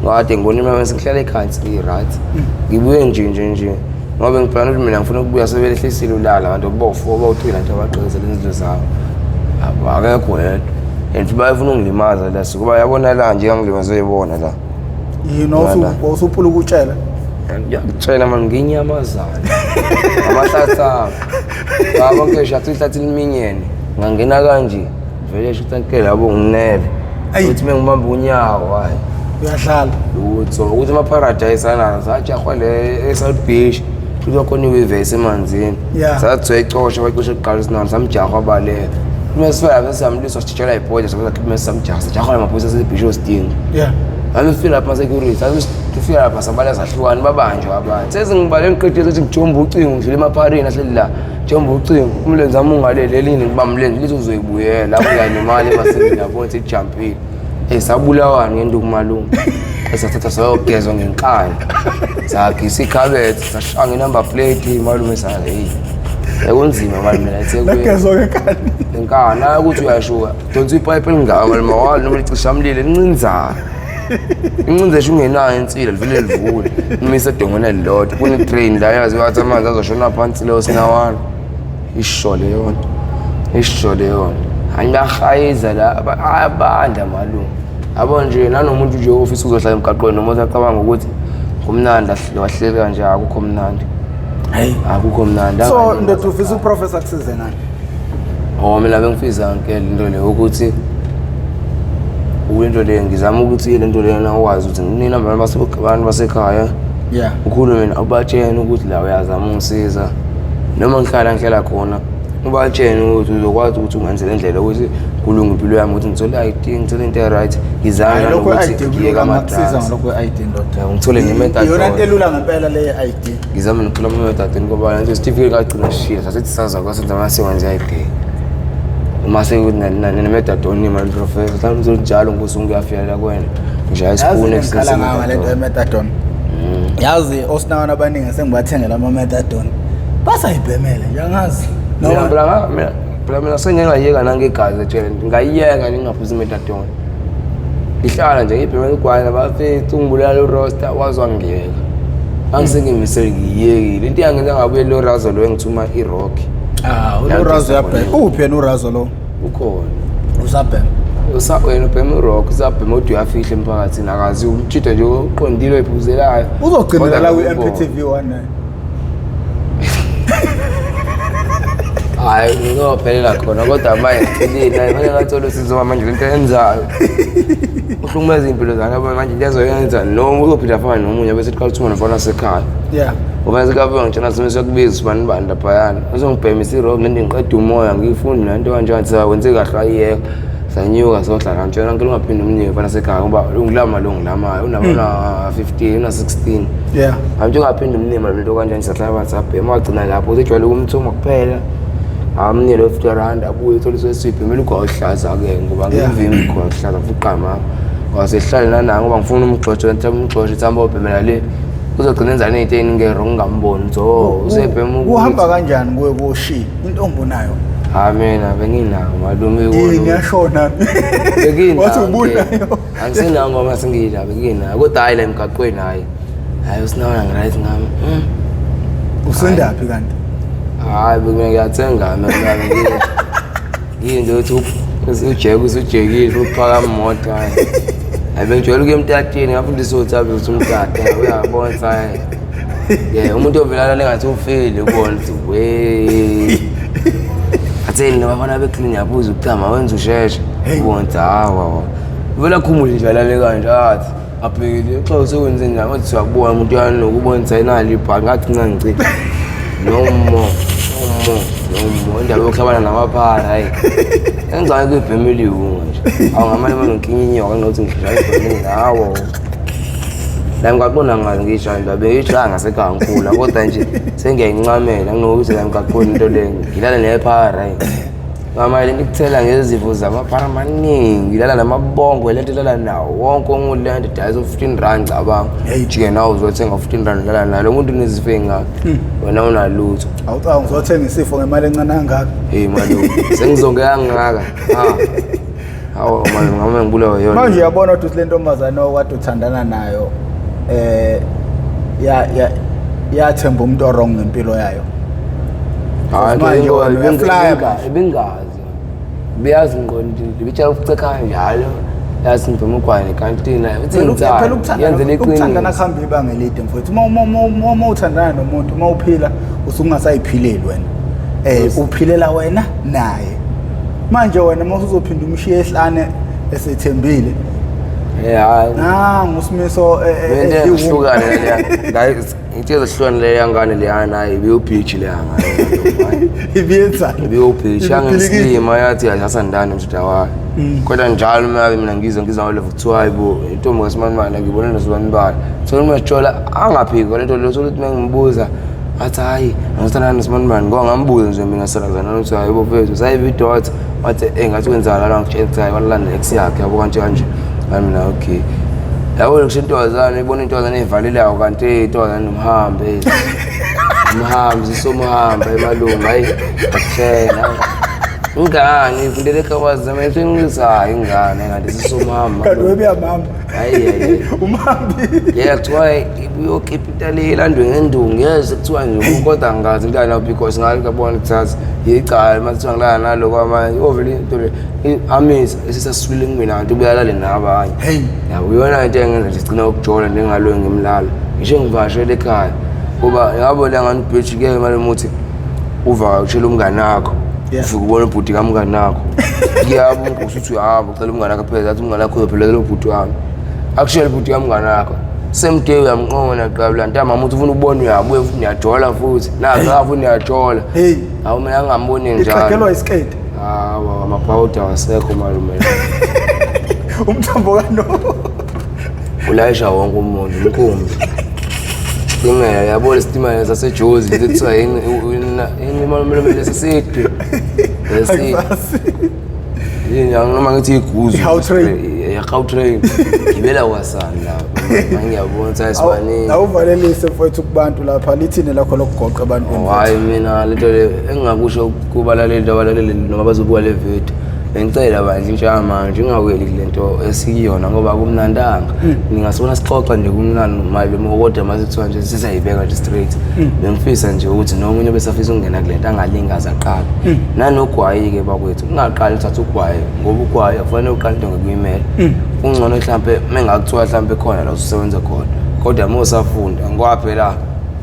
ngade ngibona imali sengihlala ekhaya ngi-right ngibuye nje nje nje ngoba ngiplana ukuthi mina ngifuna ukubuya sebelehlisile ulala abantu bowu-four bowu-three lanto abagqekezela izindlu zabo. Yabo, akekho yedwa and futhi bayafuna ungilimaza la sikuba yabona la nje angilimaze yibona la. Yini Lala. wawusuphula ukutshela? Ngiyakutshela mani nginyamazana amahlathi ami baba nkesha athi ihlathi liminyene ngangena kanje vele sho ukuthi anke labo nginele Ayi. ukuthi mengibamba unyawo hayi Uyadlala. lutho ukuthi ama-paradise anazo sajahwa le e-South Beach futhi wakhona iwivesi emanzini Yeah. sathi soyicosha wayicosha kuqala sinalo samjaha wabaleka uma sifika lapha siyamlwiswa sijitshelwa yibhoda sakhipha samjaha sajahwa namaphoyisa asebhishi osidingo. Yeah. Ngami sifika lapha ma-security, ngami sifika lapha sabala sahlukana babanjwa abantu. Sezingibale ngiqedile ukuthi ngijomba ucingo ngidlule emapharini ahleli la. Jomba ucingo, umlenze wami ungaleli elinye ngibamlenze lithi uzoyibuyela lapho ngiyanemali emasini yabo ukuthi ijumpile. Sabulawana ngenduku malume. Esathatha sayogezwa ngenkani. Sagisa ikhabethe, sashaya ngenumber plate malume sa hey. Ekunzima malume la eThekwini. Nagezwa ngenkani. Ngenkani, hayi ukuthi uyashuka. Donsa ipipe elingaka malume walo noma licishamlilo lincinzayo. Incinza ungenayo insila livele livule. Imise edongweni elilodwa. Kune-drain la yazi wathi amanzi azoshona phansi leyo sinawalo. Isho leyo nto. Isho leyo nto. Hayi bayahayiza la abanda malume. Yabo nje nanomuntu nje ofisa ukuzohlala emgaqweni noma usacabanga ukuthi kumnandi wahleli kanje akukho mnandi. Hey. Akukho mnandi. So ndoda ufisa uprofessor akusize ngani? Oh mina bengifisa ngeke into le ukuthi into le ngizama ukuthi le nto lena ukwazi ukuthi nina abantu basekhaya Yeah. ukhulume nabo ubatshene ukuthi la uyazama ungisiza noma ngihlala khona ubatshene ukuthi uzokwazi ukuthi ungenzele indlela ukuthi kulunge impilo yami ukuthi ngithole i-ID ngithole into e-right ngizame Hayi lokho nanokuthi i-ID ngiyeke kulula ngakusiza ama-drugs. ngalokho i-ID ndoda. Ya, ngithole ne-methadone. Iyona nto elula ngempela le i-ID. Ngizame nokuthola ama-methadone ngoba lento certificate kagcina sishiya sasithi saza kwasenza amasebenzi i-ID. Uma sekunemethadone imali professor mhlawumbe uzonjalo ngosuku ngiyafika kuwena ngishaya Yazi isipuni engikhala ngayo ngale nto ye-methadone. Yazi osinawana abaningi sengibathengela ama-methadone. Basayibhemele nje angazi. Mina Noma phela mina phela mina sengingayeka nangegazi ejele ngayiyeka ngingaphuzi imethadone. Ngihlala nje ngibhemela ugwayi nabafethu ngibulala urosta wazwa ngiyeka. Angisengimisele ngiyekile. Into eyangenza ngabuye lo razo lo engithuma i-rock. Ah, uRazo uyabhema. Uphi yena uRazo lo? Ukhona. Usabhema. Wena ubhema i-rock usabhema kodwa uyafihla emphakathini akazi umtshida nje oqondile oyiphuzelayo. Uzogcinela la Kodwa kwi-MPTV 1 naye. Hhayi, ngiyophelela khona kodwa manje ngigcinile, hayi manje ngathola usizo manje lento enzayo. Uhlukumeza iy'mpilo zami yabo manje into ezoyenza noma uzophinda afane nomunye bese iqala ukuthuma nomfana wasekhaya. Yeah. Ngoba sekabuya ngitshena sime sekubiza sibani bani laphayana. Uzongibhemisa i-rock lento ngiqeda umoya ngiyifuni lento kanje ngathi wenze kahle ayiyeka. Sanyuka sohlala ngitshela ngicela ungaphinde umnike mfana sekhaya ngoba ungilama lo ngilamayo unabona 15 una 16. Yeah. Ngamtsho ungaphinde umnike mali lento kanjani sahlala phansi sabhema wagcina lapho usejwayele ukumthuma kuphela. Amnike lo 50 rand abuye uthole usesibhemela ugwayi ohlaza-ke ngoba ngimvimbi khona kuhlaza fuqama. Wasehlale nana ngoba ngifuna umgxotshe ngithe umgxotshe ukuthi hamba obhemela le. Uzogcina enzani into eningi wrong ngingamboni ukuthi oh usebhema ukuthi. Kuhamba kanjani kuye koshi intombi unayo? Ha mina benginawo malume Yini yashona? Benginawo. Wathi ubunayo. Angisenawo ngoba sengila benginawo kodwa hayi la emgaqweni hayi. Hayi usinawona ngiright ngami. Usendaphi kanti? Hayi mina ngiyathenga mina mina. Yini ukuthi usujeke usujekile uphaka imoto hayi. Hayi bengijwayele ukuya emtateni ngafundisa ukuthi ave ukuthi umtata uyabona ukuthi hayi. Yeah, umuntu ovela lana engathi ufile ubona ukuthi we. Atheni nabafana beclean yaphuza ukuchama wenza usheshe. Ubona ukuthi hawa. Vele akhumule nje alale kanje athi abhekile xa usewenze njani wathi siyakubona umuntu uyanoka ubona ukuthi ayinalo ibhange ngathi nca ngicile. No more, no more, no more. Indaba yokuhlabana namaphara hayi. Engicane kuyibhema eliwunga nje. Awu ngamane manje ngikinye inyoka nginokuthi ngidlala ibhema ngawo. La emgaqweni angazi ngiyishaya into bengiyishaya ngasekhaya ngikhula kodwa nje sengiyayincamela nginokuthi la emgaqweni into le ngilala nephara hayi. Mama lento ikuthela ngezifo zamaphara amaningi ngilala namabongo lento ilala nawo wonke umuntu lento idayisa u-15 rand cabanga. Jike nawe uzothenga u-15 rand ulala nayo lo muntu unezifo ey'ngaka wena unalutho. Awucanga uzothenga isifo ngemali encane kangaka. Hey malume sengizonge kangaka. Ha. Hawu malume ngame ngibulawe yona. Manje uyabona ukuthi le ntombazane okade uthandana nayo eh ya ya yathemba umuntu owrong ngempilo yayo. Hayi Manje wena uyaflya manje. Ibingazi. Biyazi ngqondi ibitshela ukucekha njalo. Yazi ngibhema ugwayi nekantini nayo. Uthi Phela ngithanda. ukuthandana Yenzela ukuthandana iqiniso. kuhamba ibanga elide mfowethu. Uma uthandana nomuntu uma uphila usuke ungasayiphileli wena. Uphilela wena naye. Manje wena uma usuzophinda umshiye ehlane esethembile. Hayi. Nangu uSimiso Into ehlukane leya. Guys, into ezihlukane leya ngane leya nayo ibiyobhichi leya ngane. Ibiyenzani? Ibiyobhichi yangisilima yathi ayasandana mjida wayo. Kodwa njalo uma mina ngizwa ngizwa ngalo kuthiwa hayibo intombi kaSimanimani ngibona noSimanibani. So uma sithola angaphiki lento leyo ukuthi mengimbuza athi hayi angithandana noSimanibani ngoba ngambuza nje mina salazana ukuthi hayibo mfethu sayibe idot wathi eh ngathi wenzani la ngitshela ukuthi hayi walanda ex yakhe yabo kanje kanje. Ngami mina okay. Yabo ngisho intombazane ibona intombazane evalelayo kanti intombazane nomhambe. Umhambi sisomhambe emalungu hayi akushela. Ingane ifundele eKabazi manje ngizayo ingane kanti sisomhamba. Kanti webuyamhamba. Hayi hayi. Umhambi. Yeah kuthiwa ibuyokhipha ilandwe ngendungu yes kuthiwa nje kodwa angazi into yalo because ngake ngabona ukuthi yicala mase kuthiwa ngilala nalo kwamanje ovele into le amisa esisaswile kumina kanti ubuyalale nabanye. Hey. Yabo iyona into engenza nje sigcina ukujola njengalo ngimlala. Ngisho ngivashele ekhaya ngoba yabo la ngani bitch ke manje umuthi uvakashela umngane wakho. Ufike ubona ubhuti kamngane wakho. Kuyabo usuthi uyahamba ucela umngane wakho phela athi umngane wakho uzophelekela ubhuti wami. Akushele ubhuti kamngane wakho. Same day uyamnqona qabla ntambama uthi ufuna ukubona uyabuya futhi niyajola futhi. Nazi futhi niyajola. Hey. Hawu mina ngingamboni njalo. Ixagelwa isiketi. Hawu amabhawuda awasekho malume. Umthambo kano. Ulayisha wonke umuntu umkhumbi. Isitimela yabo lesitimela saseJozi kuthiwa yini yini malume lesiside. Lesi yini noma ngithi iguzu. I-Gautrain. I-Gautrain. Gibela kwasani lapho. Ngiyabona ukuthi ayisibaningi. Awuvalelise mfowethu kubantu lapha lithini lakho lokugoqa ebantwini. Hayi mina lento le engingakusho kubalaleli abalaleli noma bazobuka le video. Bengicela bandla intsha manje ingaweli kule nto esiyona ngoba kumnandanga. Ningasibona sixoxa nje kumnandi malume kodwa mase kuthiwa nje sisayibeka nje straight. Bengifisa nje ukuthi nomunye besafisa ukungena kule nto angalingi azaqala. Nanogwayi ke bakwethu ungaqali uthathe ugwayi ngoba ugwayi akufanele uqale into ngokuyimela. Kungcono mhlambe mengakuthiwa mhlambe khona la usebenza khona kodwa uma usafunda ngoba phela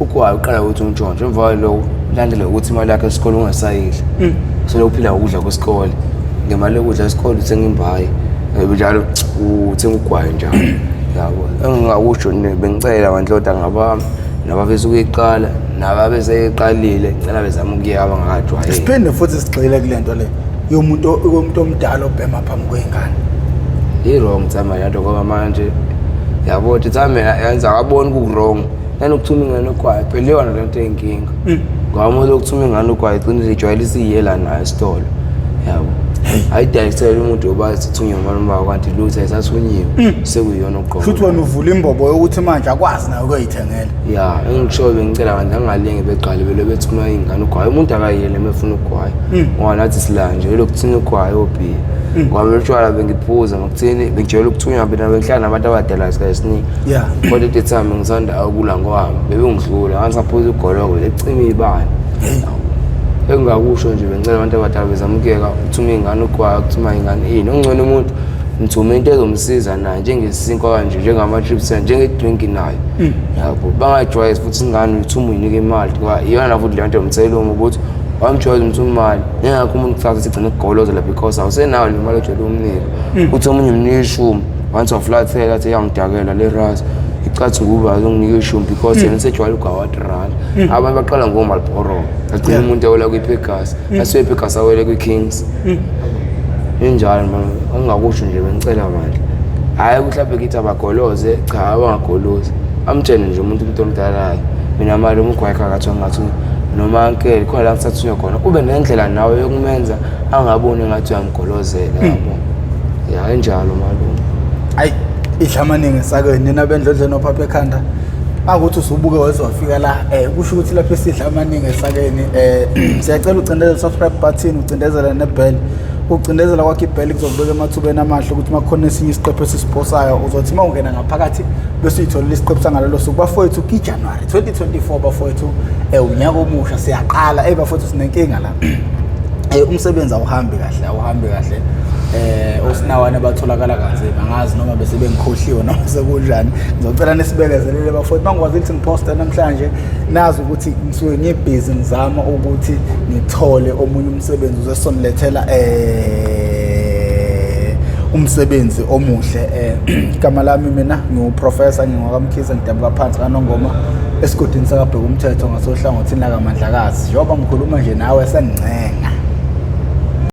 Ugwayi uqala ukuthi untshontshe emva kwaloko ulandele ukuthi imali yakhe yesikole ungasayidli. Sele uphila ukudla kwesikole. Ngemali yokudla yesikole uthenga imbayi. Njalo uthenga ugwayi njalo. Yabo. Engingakusho nje bengicela bandloda ngabami nabafisa ukuyiqala nababeseyiqalile ngicela bezama ukuyeka abangakajwayeli. Siphinde futhi sigxile kule nto le yomuntu omdala obhema phambi kwey'ngane. I-wrong thama lento ngoba manje yabo ukuthi thame yenza akaboni ku-wrong nanokuthuma ingane ugwayi phela iyona lento eyinkinga ngoba umuntu okuthuma ingane ugwayi igcine ijwayele isiyela nayo esitolo yabo ayidayisele umuntu oba sithunywe umalume wakho kanti lutho ayisathunyiwe sekuyiyona uqobo. Futhi wena uvula imbobo yokuthi manje akwazi nayo ukuyithengela. Ya, engishoyo bengicela kanti angalinge beqale belo bethuma iy'ngane ugwayi. Umuntu akayele uma efuna ugwayi ngoba nathi sila nje elokuthini ugwayi obhiya ngoba mina utshwala bengiphuza ngokuthini bengijwayele ukuthunywa mina bengihlala nabantu abadala isikhathi esiningi. Kodwa at the time ngisanda ukula ngohamba bebengidlula ngisaphuza ugoloko lecima iy'bane. Engingakusho nje bengicela abantu abadala bezamukeka ukuthuma iy'ngane ugwayi ukuthuma iy'ngane ini okungcono umuntu mthume into ezomsiza naye njengesinkwa kanje njengama-chips njenge-drink nayo yabo bangajwayezi futhi ingane uthuma uyinike imali ngoba iyona futhi leyo nto yomthela uma ukuthi wamjwayeza umthuma imali nengakho umuntu kusasa sigcine ukugolozela because awusenayo le mali ojwayele umnika uthi omunye umnika ishumi once waflathela athi iyangidakela le ras icathi nguba azonginika ishumi because yena usejwayele ugawadi rand. Abantu baqala ngoMarlboro agcina umuntu ewela kwi-Pegas asuye ePegas awele kwi-Kings. Injalo man, engingakusho nje bengicela bandla hhayi mhlawumbe ngithi abagoloze cha abangagolozi amtshene nje umuntu omdalayo mina mali umgwayi khakathiwa ngathi noma ankele khona la ngisathunywa khona ube nendlela nawe yokumenza angaboni ngathi uyamgolozela yabo. Ya injalo malume. Ayi idla amaningi esakweni nina bendlondleni ophapha ekhanda. Akuthi usubuke waze wafika la kusho ukuthi lapho esidla amaningi esakeni siyacela ucindezele subscribe button ucindezele nebell. Ucindezela kwakho ibell kuzokubeka emathubeni amahle ukuthi makukhona esinye isiqephu esisiphosayo uzothi uma ungena ngaphakathi bese uyitholela isiqephu sangalelo suku. Bafowethu ki-January 2024 bafowethu unyaka omusha siyaqala. Bafowethu sinenkinga la. Umsebenzi awuhambi kahle, awuhambi kahle. Osinawane batholakala kanzima, angazi noma bese bengikhohliwe noma sekunjani. Ngizocela nisibekezelele bafowethu. Mangikwazi ukuthi ngiphoste namhlanje nazi ukuthi ngisuke ngibhizi ngizama ukuthi ngithole omunye umsebenzi uze sonilethela umsebenzi omuhle. Igama lami mina ngiwuprofessor ngingwakamkhize ngidabuka phansi kaNongoma esigodini sakaBheka umthetho ngasohlangothini lakaMandlakazi. Njengoba ngikhuluma nje nawe sengincenga.